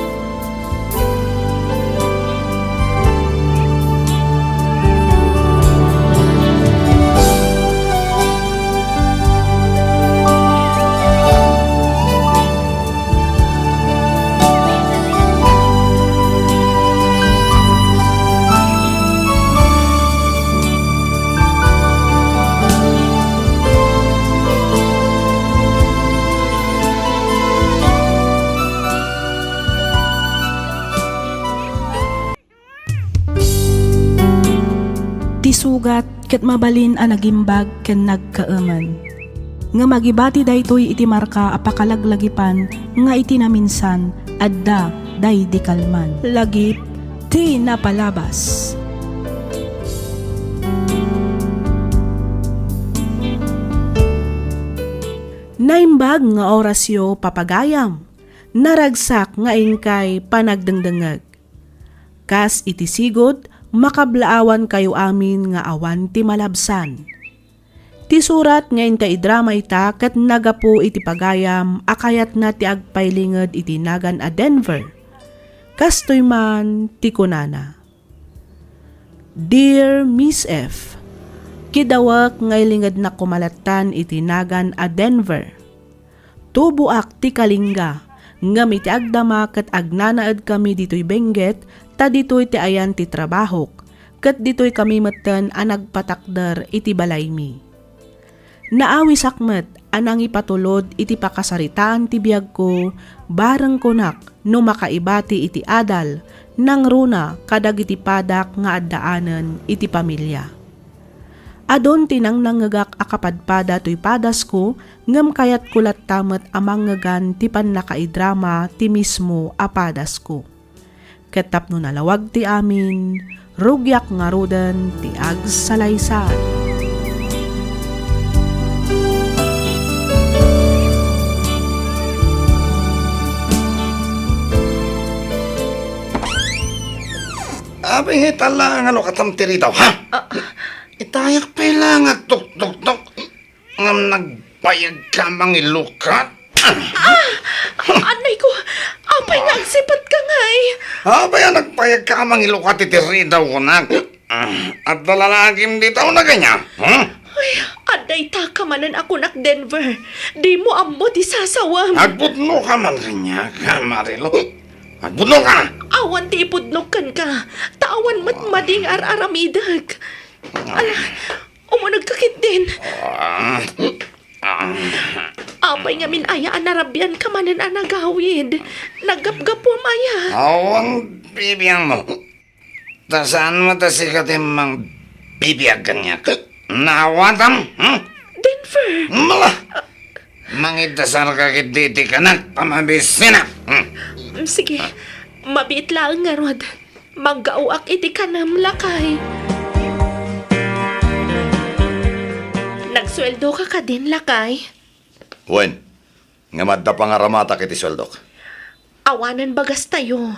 Ti sugat ket mabalin a nagimbag ken nagkaemen. Ngem agibati daytoy iti marka a pakalaglagipan nga iti naminsan, adda daydi kalman. Lagip ti napalabas. Naimbag nga orasyo, papagayam. Naragsak nga inkay panagdengdengngeg. Kas iti sigud, makablaawankayo amin nga awan ti malabsan. Ti surat nga inka idrama ita ket nagapu iti pagayam a kayatna ti agpailinged iti nagan a Denver. Kastoy man ti kunana, "Dear Miss F, kidawek nga ilingednak koma lattan iti nagan a Denver. Tuboak ti Kalinga, ngem iti agdama ket agnanaedkami ditoy Benguet, ta ditoy ti ayan ti trabahok, ket ditoy kami metten a nagpatakder iti balaymi. Naawisak met a nangipatulod iti pakasaritaan ti biagko, bareng kunak no makaibati iti adal, nangruna kadagiti padak nga addaanen iti pamilia. Adun ti nangnangngegak a kapadpada toy padasko, ngem kayatko latta met a mangngegan ti pannakaidrama ti mismo a padasko. Ket tapno nalawag ti amin, rugiak ngaruden ti agsalaysay." Apay nga ita la nga lukatam ti ridaw, ha? Ah. Itayak pay la nga tuktuktok. Ngem nagbayag ka mangilukat? Ah! Anay ko, apay nga agsipat ka ngay? Apay a nagbayag ka mangilukat iti ridaw kunak? Ah, adda lalagim dita, una kanya? Hmm? Ay, adda ita ka manen a kunak, Denver. Di mo ammo ti sasawam. Agpudno ka man kanya, Marilo. Agpudno ka! Awan ti ipudnok kenka, ta awan met madi nga ar-aramidek. Ala, umuneg ka ketdin. Ah, ah. Apo pay ngamin aya a narabianka manen a nagawid? Naggapgapuam aya? Awan bibiangmo. Ta saan met a sika ti mangbibiag kaniak. Naawatam? Hmm? Denver! Mala! Mangidasarka ketdi iti kanak a mabisina. Hmm? Mm, sige. Mabiit laeng ngarud. Manggaoak iti kanem, lakay. Nagsueldoka kadin, lakay? Wen, ngem adda pangaramatak iti sueldok. Awanen bagastayo.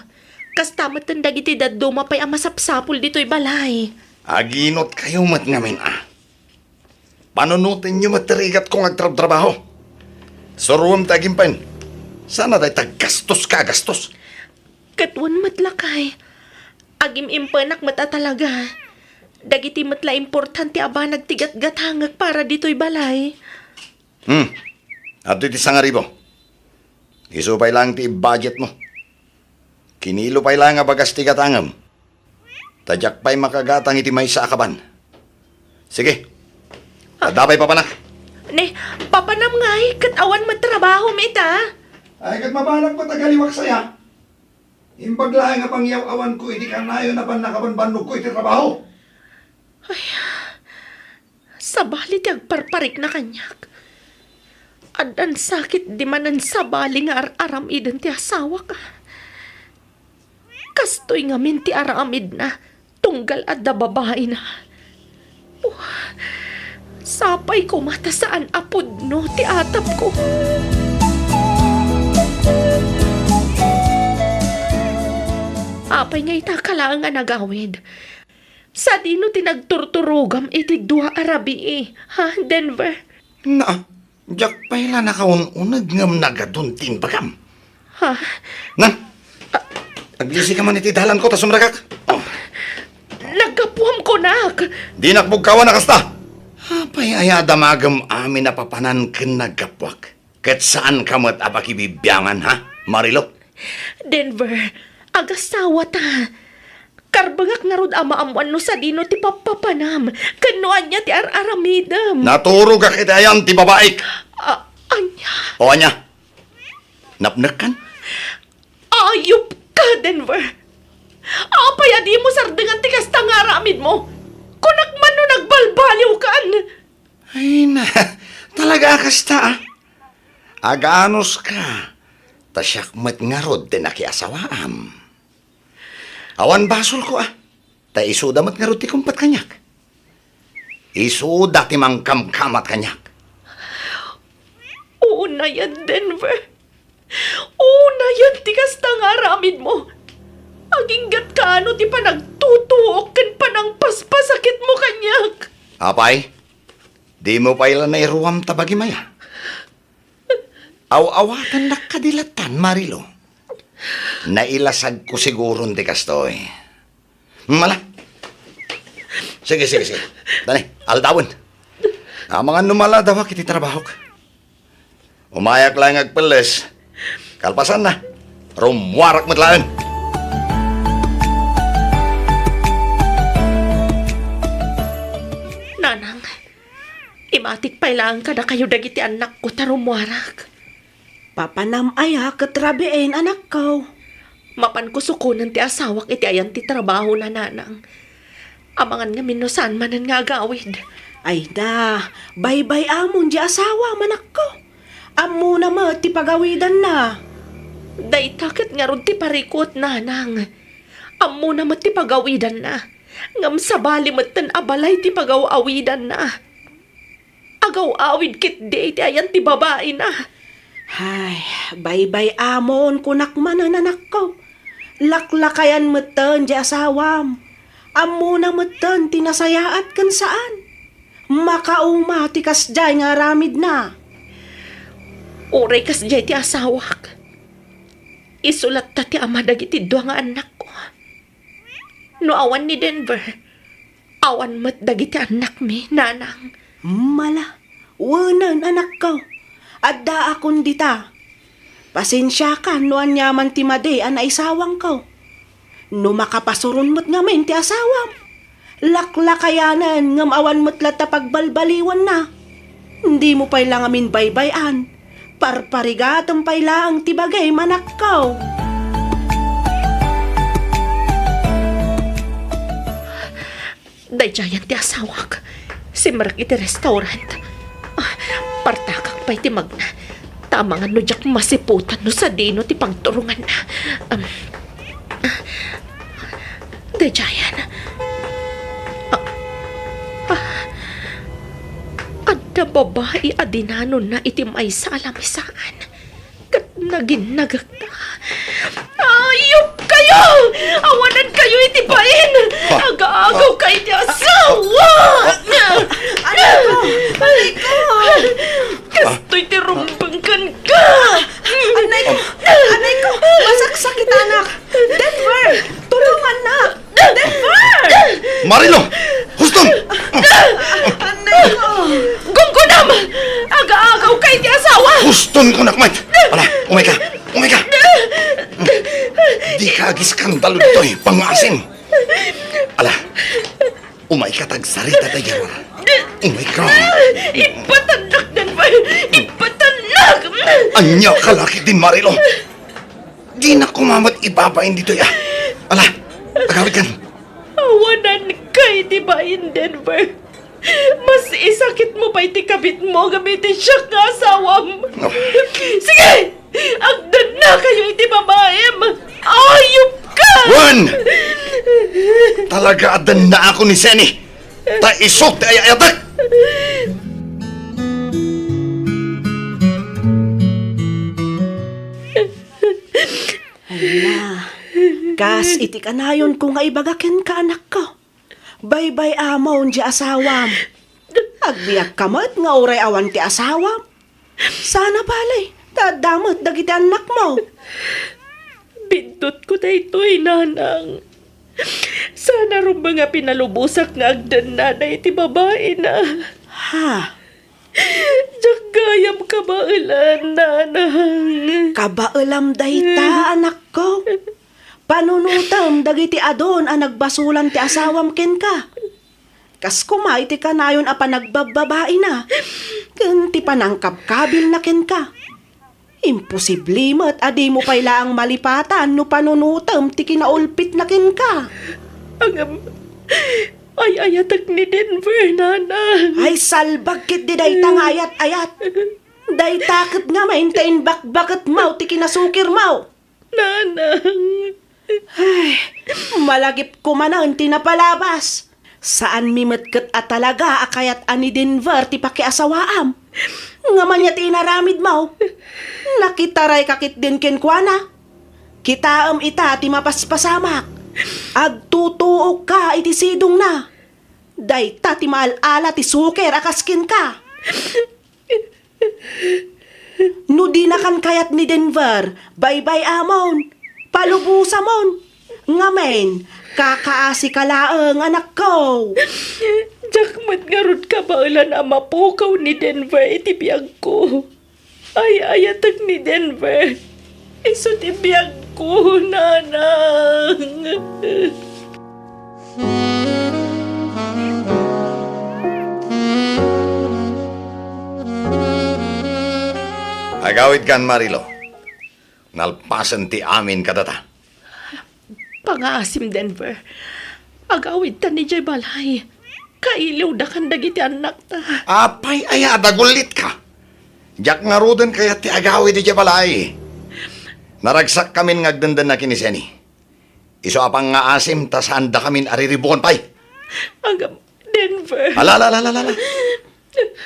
Kasta metten dagiti dadduma pay a masapsapul ditoy balay. Aginotkayo met ngamin a. Panunotenyo met ti rigatko nga agtrabtrabaho. Suroem ti agimpen. Saan a dayta gastoska a gastos. Ket wen met, lakay. Agim-impenak met a talaga. Dagiti met la importante a banag ti gatgatangek para ditoy balay. Hmm. Adtoy ti sangaribu. Isu pay laeng ti ibudgetmo. Kinilo pay laeng a bagas ti gatangem. Ta diak pay makagatang iti maysa a kaban. Sige. Adda pay papanak. Ne, papanam ngay, ket awan met trabahom ita. Ay, ket mabanak met a galiwak saya. Imbag laeng a pangyaw-awanko iti kanayon a pannakabanbannogko iti trabaho. Ay, sabali ti agparparikna kaniak. Addan sakit di manen sabali nga ar-aramiden ti asawak. Kastoy ngamin ti aramidna, tunggal adda babaina. Oh, sapay koma ta saan a pudno ti atapko. Apay nga ita ka laeng a nagawid? Sadino ti nagturturogam iti dua a rabii, ha, Denver? Na, diak pay la nakaun-uneg ngem nagadun ti imbagam. Ha? Nan, aglisika man iti dalanko ta sumrekak. Oh. Naggapuam kunak. Dinak bugkawan a kasta. Apay aya a damagem amin a papanan ken naggapuak? Ket saanka met a pakibibiangan, ha, Marilou? Denver, agasawata. Karbengak ngarud a maammuan no sadino ti pappapanam, ken no ania ti ar-aramidem. Naturogak iti ayan ti babaik. A-, ania? O ania? Napnekkan? Ayupka, Denver! Apay a dimo sardengan ti kasta nga aramidmo? Kunak man no nagbalbaliwkan! Ay na, talaga a kasta, a. Aganuska, ta siak met ngarud ti nakiasawaam. Awan basolko, a. Ta isuda met ngarud ti kumpet kaniak. Isuda ti mangkamkamat kaniak. Unayen, Denver. Unayen ti kasta nga aramidmo. Aginggatka no ti panagtutuok ken panangpaspasakitmo kaniak. Apay, dimo pay la nairuam ta bagim aya? Aw-awatennak kadi lattan, Marilou. Nailasagko siguron ti kastoy. Mala. Sige, sige, sige. Dani, aldawen. Amangan no maladawak iti trabahok. Umayak laeng agpelles. Kalpasanna, rummuarak met laeng. Nanang, imatik pay laeng kadakayo dagiti annakko ta rummuarak. Papanam aya ket rabiin, anakko? Mapanko sukonen ti asawak iti ayan ti trabahona, nanang. Amangan ngamin no saan manen nga agawid. Ay na, baybay-amon di asawam, anakko. Ammona met ti pagawidanna. Dayta ket ngarud ti parikut, nanang. Ammona met ti pagawidanna. Ngem sabali metten a balay ti pagaw-awidanna. Agaw-awid ketdi iti ayan ti babaina. Ay, baybay-amon, kunak manen, anakko. Laklakayan metten di asawam. Ammona metten ti nasayaat ken saan. Makauma ti kasdiay nga aramidna. Uray kasdiay ti asawak, isu latta ti ama dagiti dua nga annakko. No awan ni Denver, awan met dagiti annakmi, nanang. Mala, wenen, anakko. Addaakon dita. Pasensiakan no aniaman ti madi a naisawangko. No makapasuron met ngamin ti asawam, laklakayanen ngem awan met latta pagbalbaliwanna. Dimo pay la ngamin baybay-an. Parparigatem pay laeng ti bagim, anakko. Daydiayen ti asawak. Simrek iti restaurant. Ah, partakak pay ti magna. Ta amangan no diak masiputan no sadino ti pagturonganna. Um, ah, daydiayen. Ah, ah, adda babai a dinanonna iti maysa a lamisaan. Ket naginnagekta. Ayupkayo! Awanankayo iti bain! Ha? Agaagawkayo iti asawa! Anayko! Anayko! Kastoy ti rumbeng kenka! Anayko! Anayko! Masaksakit, anak! Denver! Tulungannak! Denver! Marilo! Huston! Anayko! Gunggunam! Agaagawkayo iti asawa! Huston, kunak met! Ala, umayka! Umayka! Dika agiskandalo ditoy pangngaasim! Ala, umayka ta agsarita daydiay. Umayka! Ipatannak, Denver! Ipatannak! Ania ka la ketdin, Marilo? Dinak koma met ibabain ditoy, a. Ala, agawidkan. Awananka iti bain, Denver. Mas isakitmo pay ti kabitmo ngem iti siak nga asawam. Oh. Sige! Agdennakayo iti babaim! Ayupka! Wen! Talaga a dennaakon ni Seni. Ta isu ti ay-ayatek. Ania, kas iti kanayonko nga ibaga kenka, anakko. Baybay-amon ti asawam. Agbiagka met nga uray awan ti asawam. Sana bale, ta adda met dagiti annakmo. Bindutko daytoy, nanang. Sana rumbeng a pinalubosak nga agdennada iti babaina. Ha? Diak gayam kabaelan, nanang. Kabaelam dayta, anakko. Panunotem dagiti adun a nagbasolan ti asawam kenka. Kas koma iti kanayon a panagbabbabaina ken ti panangkabkabilna kenka. Imposible met a dimo pay laeng malipatan no panunotem ti kinaulpitna kenka. Ngem, ay-ayatek ni Denver, nanang. Ay, salbag ketdi dayta nga ayat-ayat. Dayta ket ngamin ta imbakbaketmo ti kinasukirmo. Nanang. Ay, malagipko manen ti napalabas. Saanmi met ket a talaga a kayat a ni Denver ti pakiasawaam. Ngem ania ti inaramidmo? Nakitarayka ketdin kenkuana. Kitaem ita ti mapaspasamak. Agtutuokka iti sidongna. Dayta ti maal-ala ti sukir a kas kenka. No dinakan kayat ni Denver, baybay-amon, palubosamon. Ngamin, kakaasika laeng, anakko. Diak met ngarud kabaelan a mapukaw ni Denver iti biagko. Ay-ayatek ni Denver. Isu ti biagko, nanang. Agawidkan, Marilo. Nalpasen ti amin kadata. Pangaasim, Denver. Agawidtan idiay balay. Kailiwdakan dagiti annakta. Apay aya a dagullitka? Diak ngaruden kayat ti agawid idiay balay. Naragsakkamin nga agdendenna ken ni Seni. Isu a pangngaasim ta saandakamin a riribukon pay. Agam, Denver. Ala, ala, ala, ala, ala.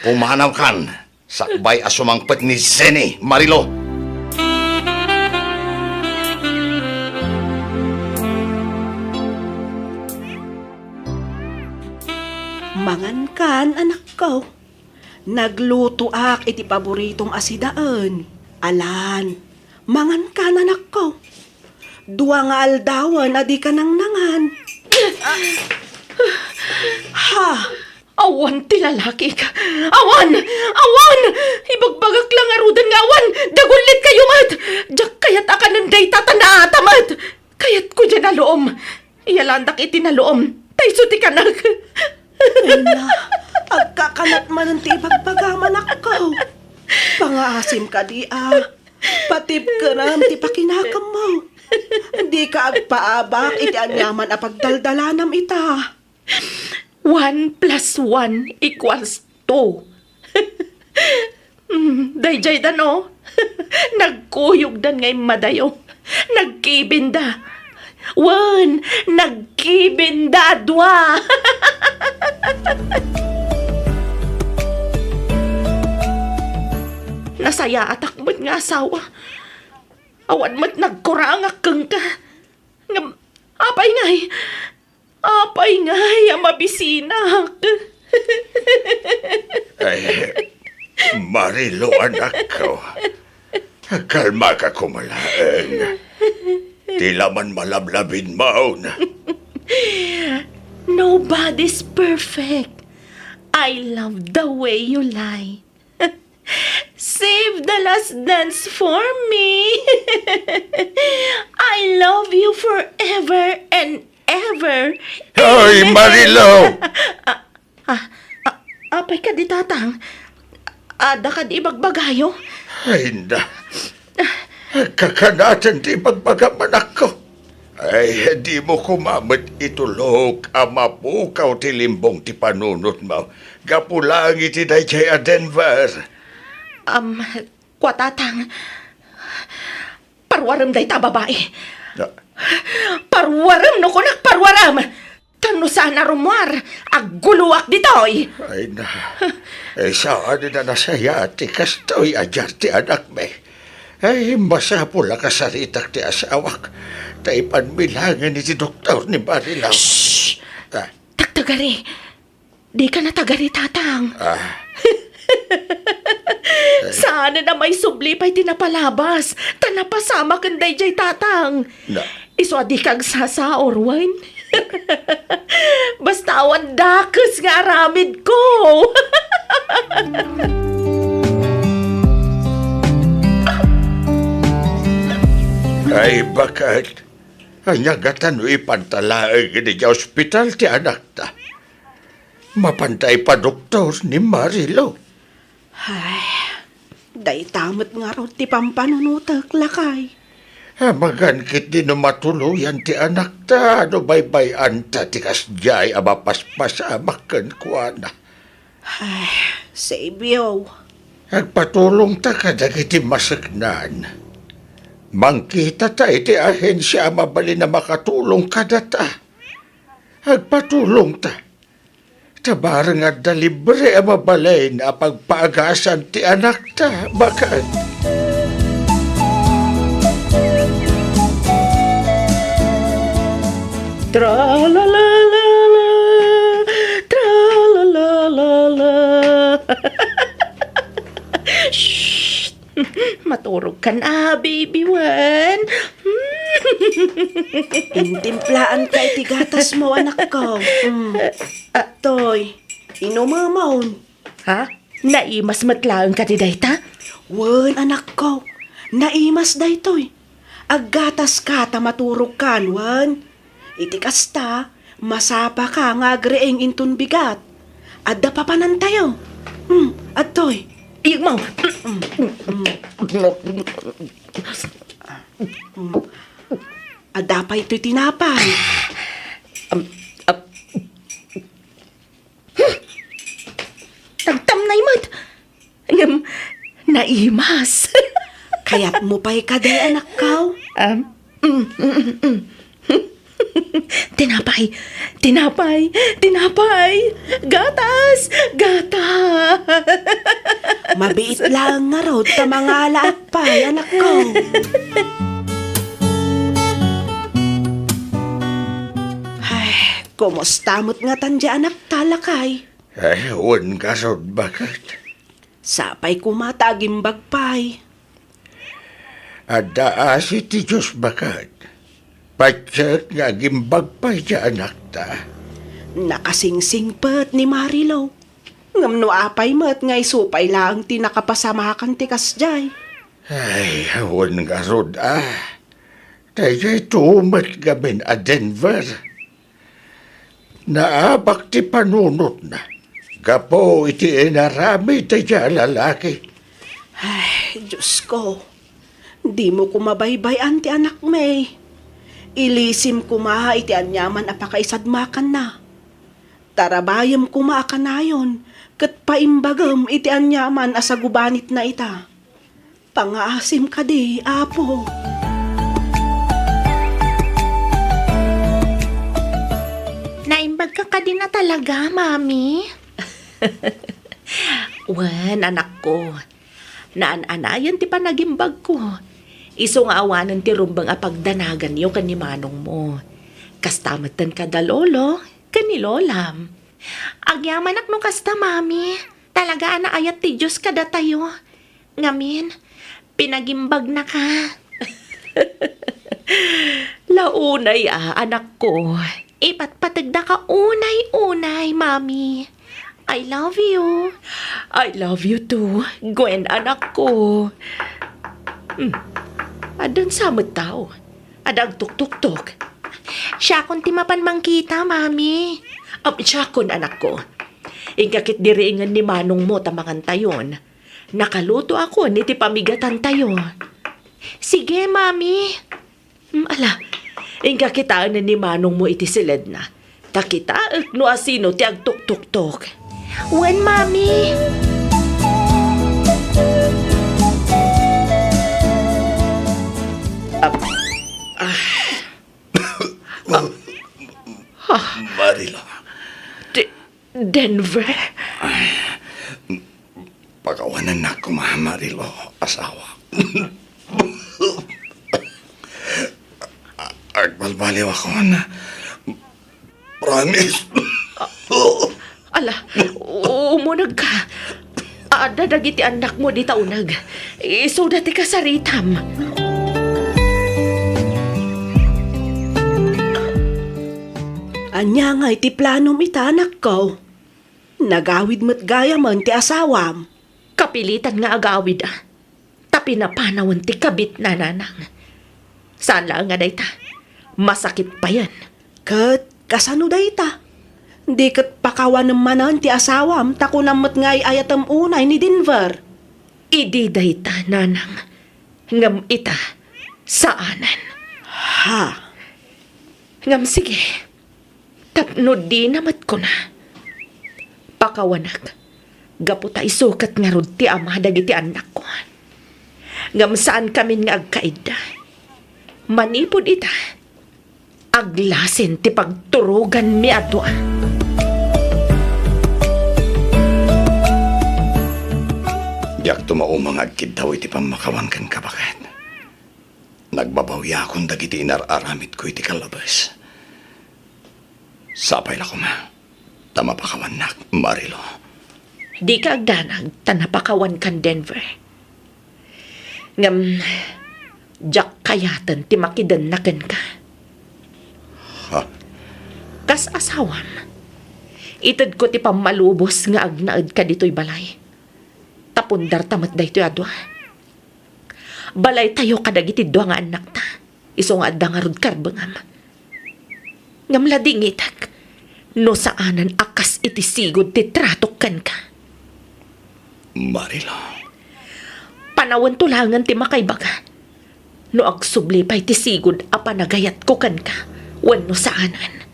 Pumanawkan, sakbay a sumangpet ni Seni, Marilo. Mangankan, anakko. Naglutoak iti paboritom a sidaen. Alan, mangankan, anakko. Dua nga aldawen a dika nangnangan. Ha? Awan ti lalakik. Awan! Awan! Ibagbagak la ngaruden nga awan! Dagullit kayo met! Diak kayat a kanen dayta ta naata met! Kayatko diay naloom. Iyalandak iti naloom. Ta isu ti kanak. Ella, agkakanat manen ti ibagbagam, anakko. Pangaasim kadi a. Patibkerem ti pakinakemmo. Dika agpaabak iti aniaman a pagdaldalanam ita. One plus one equals two. Mm, dayjaydan, oh. Nagkuyogdan nga immadayo. Nagkibinda. Wen, nagkibinda a dua. Nasayaatak met nga asawa. Awan met nagkurangak kenka. Ngem, apay ngay? Apay ngay a mabisinak? Ay, Marilo, anakko. Kalmaka koma laeng. Ti laman malablabidmon. Nobody's perfect. I love the way you lie. Save the last dance for me. I love you forever and ever. Hoy, Amen. Marilo! Ah, ah, ah, apay kadi, Tatang? Adda kadi ibagbagayo? Ay, na. Kakanaten ti ibagbagam, anakko. Ay, dimo koma met itulok a mapukaw ti limbong ti panunotmo gapu laeng iti daydiay a Denver. Am, kua, Tatang, parwarem dayta a babai. Ah. Parwarem, no kunak, parwarem! Ta no saan a rummuar, agguloak ditoy. Ay na, eh, saan a nasayaat ti kastoy a diak ti anakmi. Ay, masapul a kasaritak ti asawak, ta ipanmi laengen iti doktor ni Marilaw. Shh! Ah. Tagtagari. Dika natagari, Tatang. Ah. Saan a maisubli pay ti napalabas, ta napasamak ken daydiay, Tatang. Na- Isu a dika agsasaur, wen? Basta awan dakes nga aramidko. Ay, baket. Ania ngata no ipanta laeng idiay ospital ti anakta? Mapanta ipadoktor ni Marilo. Ay, dayta met ngarud ti pampanunotek, lakay. Amangan ketdi no matuloyan ti anakta no baybay-anta ti kasdiay a mapaspasamak kenkuana. Ay, Sebio. Agpatulongta kadagiti maseknan. Mangkitata iti ahensia a mabalin a makatulong kadata. Agpatulongta. Ta bareng adda libre a mabalin a pagpaagasan ti anakta, baket. Tralalala, tralalala. Shh! Maturog kan a, baby wen. Intimplaanka iti gatasmo, anakko. Mm. Toy, inumemon. Ha? Naimas met laeng kadi dayta? Wen, anakko. Naimas daytoy. Aggataska ta maturogkan, wen. Iti kasta, masapaka nga agriing inton bigat. Adda papanantayo. Hmm, adtoy. Iyagmo. Hmm, hmm. Hmm. Adda pay toy tinapay. Um, uh, Hmm. Tagtamnay met. Ngem, naimas. Kayatmo pay kadi, anakko? Um, mm, mm, mm, mm. Tinapay, tinapay, tinapay. Gatas, gatas. Mabiit laeng ngarud ta mangalaak pay, anakko. Ay, kumusta met ngatan di anakta, lakay? Ay, wen ngarud, baket. Sapay koma ta agimbag pay. Adda asi ti Dios, baket. Patiek nga agimbag pay ti anakta. Nakasingsingpet ni Marilo. Ngem no apay met nga isu pay laeng ti nakapasamakan ti kasdiay? Ay, wen ngarud a. Daytoy met ngamin a Denver. Naabak ti panunotna gapu iti inaramid daydiay a lalaki. Ay, Diosko, dimo koma baybay-an ti anakmi. Ilisim koma iti aniaman a pakaisadmakanna. Tarabayem koma a kanayon, ket paimbagem iti aniaman a sagubanitna ita. Pangaasim kadi, Apo. Naimbagka kadi na talaga, Mami? Wen, anakko. Naan-anayon ti panagimbagko. Isu nga awanen ti rumbeng a pagdanaganyo ken ni manongmo. Kasta metten kada lolo ken ni lolam. Agyamanak no kasta, Mami. Talaga a naayat ti Dios kadatayo. Ngamin, pinagimbagnaka. La unay a, anakko. Ipatpategdaka unay-unay, Mami. I love you. I love you too, Gwen, anakko. Hmm. Addan sa met tao. Adda agtuktuktok. Siakon ti mapan mangkita, Mami. Am, siakon, anakko. Inka ketdi riingen ni manongmo ta mangantayon. Nakalutoakon iti pamigatantayo. Sige, Mami. Mm, ala, inka kitaen ni manongmo iti siledna. Ta kitaek no asino ti agtuktuktok. Wen, Mami. Ah, ah. Ah. Marilo. Di, Denver? Pakawanennak koma, Marilo, asawa. Agbalbaliwakon. Promise. Ala, umunegka. Adda dagiti annakmo dita uneg. Isuda ti kasaritam. Ania ngay ti planom ita, anakko? Nagawid met gayamen ti asawam. Kapilitan nga agawid, a. Ta pinapanawen ti kabitna, nanang. Saan laeng a dayta. Masakit payen. Ket kasano dayta? Di ket pakawanem manen ti asawam ta kunam met nga ay-ayatem unay ni Denver. Idi dayta, nanang. Ngem ita, saanen. Ha? Ngem sige. Tapno dina met kuna, pakawanak, gapu ta isu ket ngarud ti ama dagiti annakko. Ngem saankamin nga agkaidda. Manipud ita, aglasin ti pagturoganmi a dua. Diak tumauma nga agkiddaw iti pammakawan kenka, baket. Nagbabawiakon dagiti inar-aramidko iti kallabes. Sapay la koma, ta mapakawannak, Marilo. Dika agdanag ta napakawankan, Denver. Ngem, diak kayaten ti makidenna kenka. Ha? Kas asawam, itedko ti pammalubos nga agnaedka ditoy balay. Ta pundarta met daytoy a dua. Balaytayo kadagiti dua nga annakta, isu nga adda ngarud karbengam. Ngem ladingitek no saanen a kas iti sigud ti tratok kenka. Marilo. Panawento laengen ti makaibaga no agsubli pay ti sigud a panagayatko kenka wenno saanen.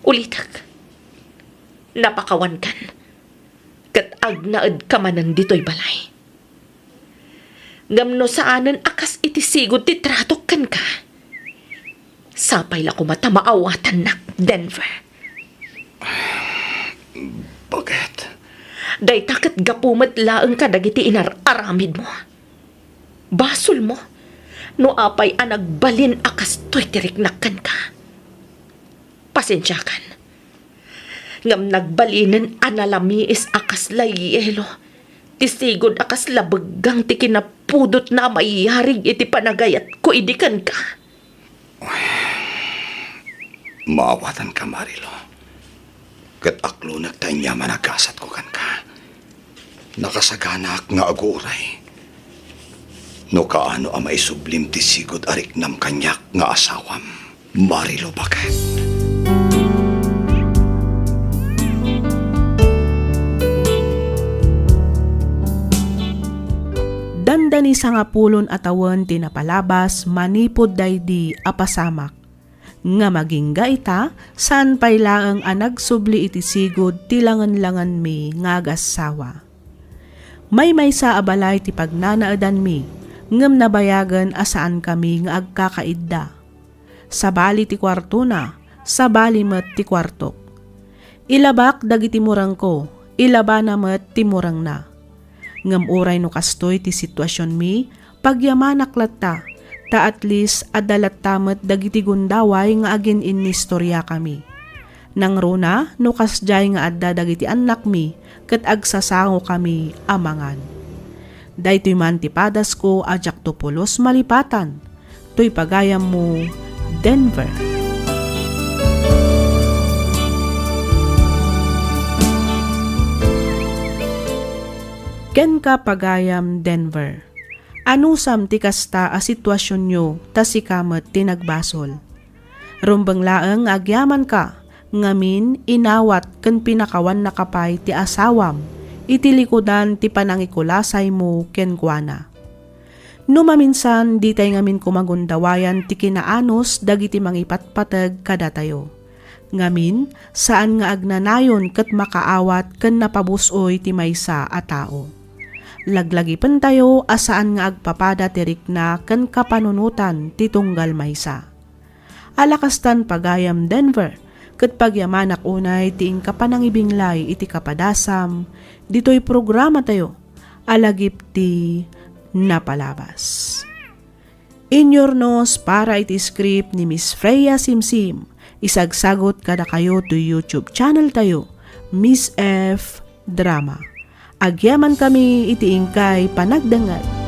Ulitek, napakawankan ket agnaedka manen ditoy balay. Ngem no saanen a kas iti sigud ti tratok kenka, sapay la koma ta maawatannak, Denver. Baket? Dayta ket gapu met laeng kadagiti inar-aramidmo. Basolmo no apay a nagbalin a kastoy ti riknak kenka. Pasensiakan. Ngem nagbalinen a nalamiis a kasla yelo ti sigud a kasla beggang ti kinapudotna a maiyarig iti panagayatko idi kenka. Maawatanka, Marilo. Ket aklonek ta ania man a gasatko kenka. Nakasaganaak nga aguray no kaano a maisublim ti sigud a riknam kaniak nga asawam, Marilo, baket. ni sangapulon a tawen ti napalabas manipud daydi a pasamak. Ngem agingga ita, saan pay laeng a nagsubli iti sigud ti langenlangenmi nga agassawa. Maymaysa a balay ti pagnanaedanmi, ngem nabayagen a saankami nga agkakaidda. Sabali ti kuartona, sabali met ti kuartok. Ilabak dagiti murengko, ilabana met ti murengna. Ngem uray no kastoy ti situasionmi, pagyamanak latta, ta at least adda latta met dagiti gundaway nga agin-innistoriakami. Nangruna no kasdiay nga adda dagiti annakmi ket agsasangokami a mangan. Daytoy man ti padasko a diakto pulos malipatan. Toy pagayammo, Denver. Kenka, pagayam Denver. Anusam ti kasta a situasionyo ta sika met ti nagbasol. Rumbeng laeng nga agyamanka, ngamin, inawat ken pinakawannaka pay ti asawam iti likudan ti panangikulasaymo kenkuana. No maminsan, ditay ngamin koma gundawayan ti kinaanus dagiti mangipatpateg kadatayo. Ngamin, saan nga agnanayon ket makaawat ken napabus-oy ti maysa a tao. Laglagipentayo a saan nga agpapada ti rikna ken kapanunotan ti tunggal maysa. Ala kastan, pagayam Denver, ket pagyamanak unay ti inka panangibinglay iti kapadasam ditoy programatayo a lagip ti napalabas. Inyurnos para iti script ni Miss Freya Simsim, isagsagut kadakayo toy YouTube channel tayo, Miss F Drama. Agyamankami iti inkay panagdengngeg.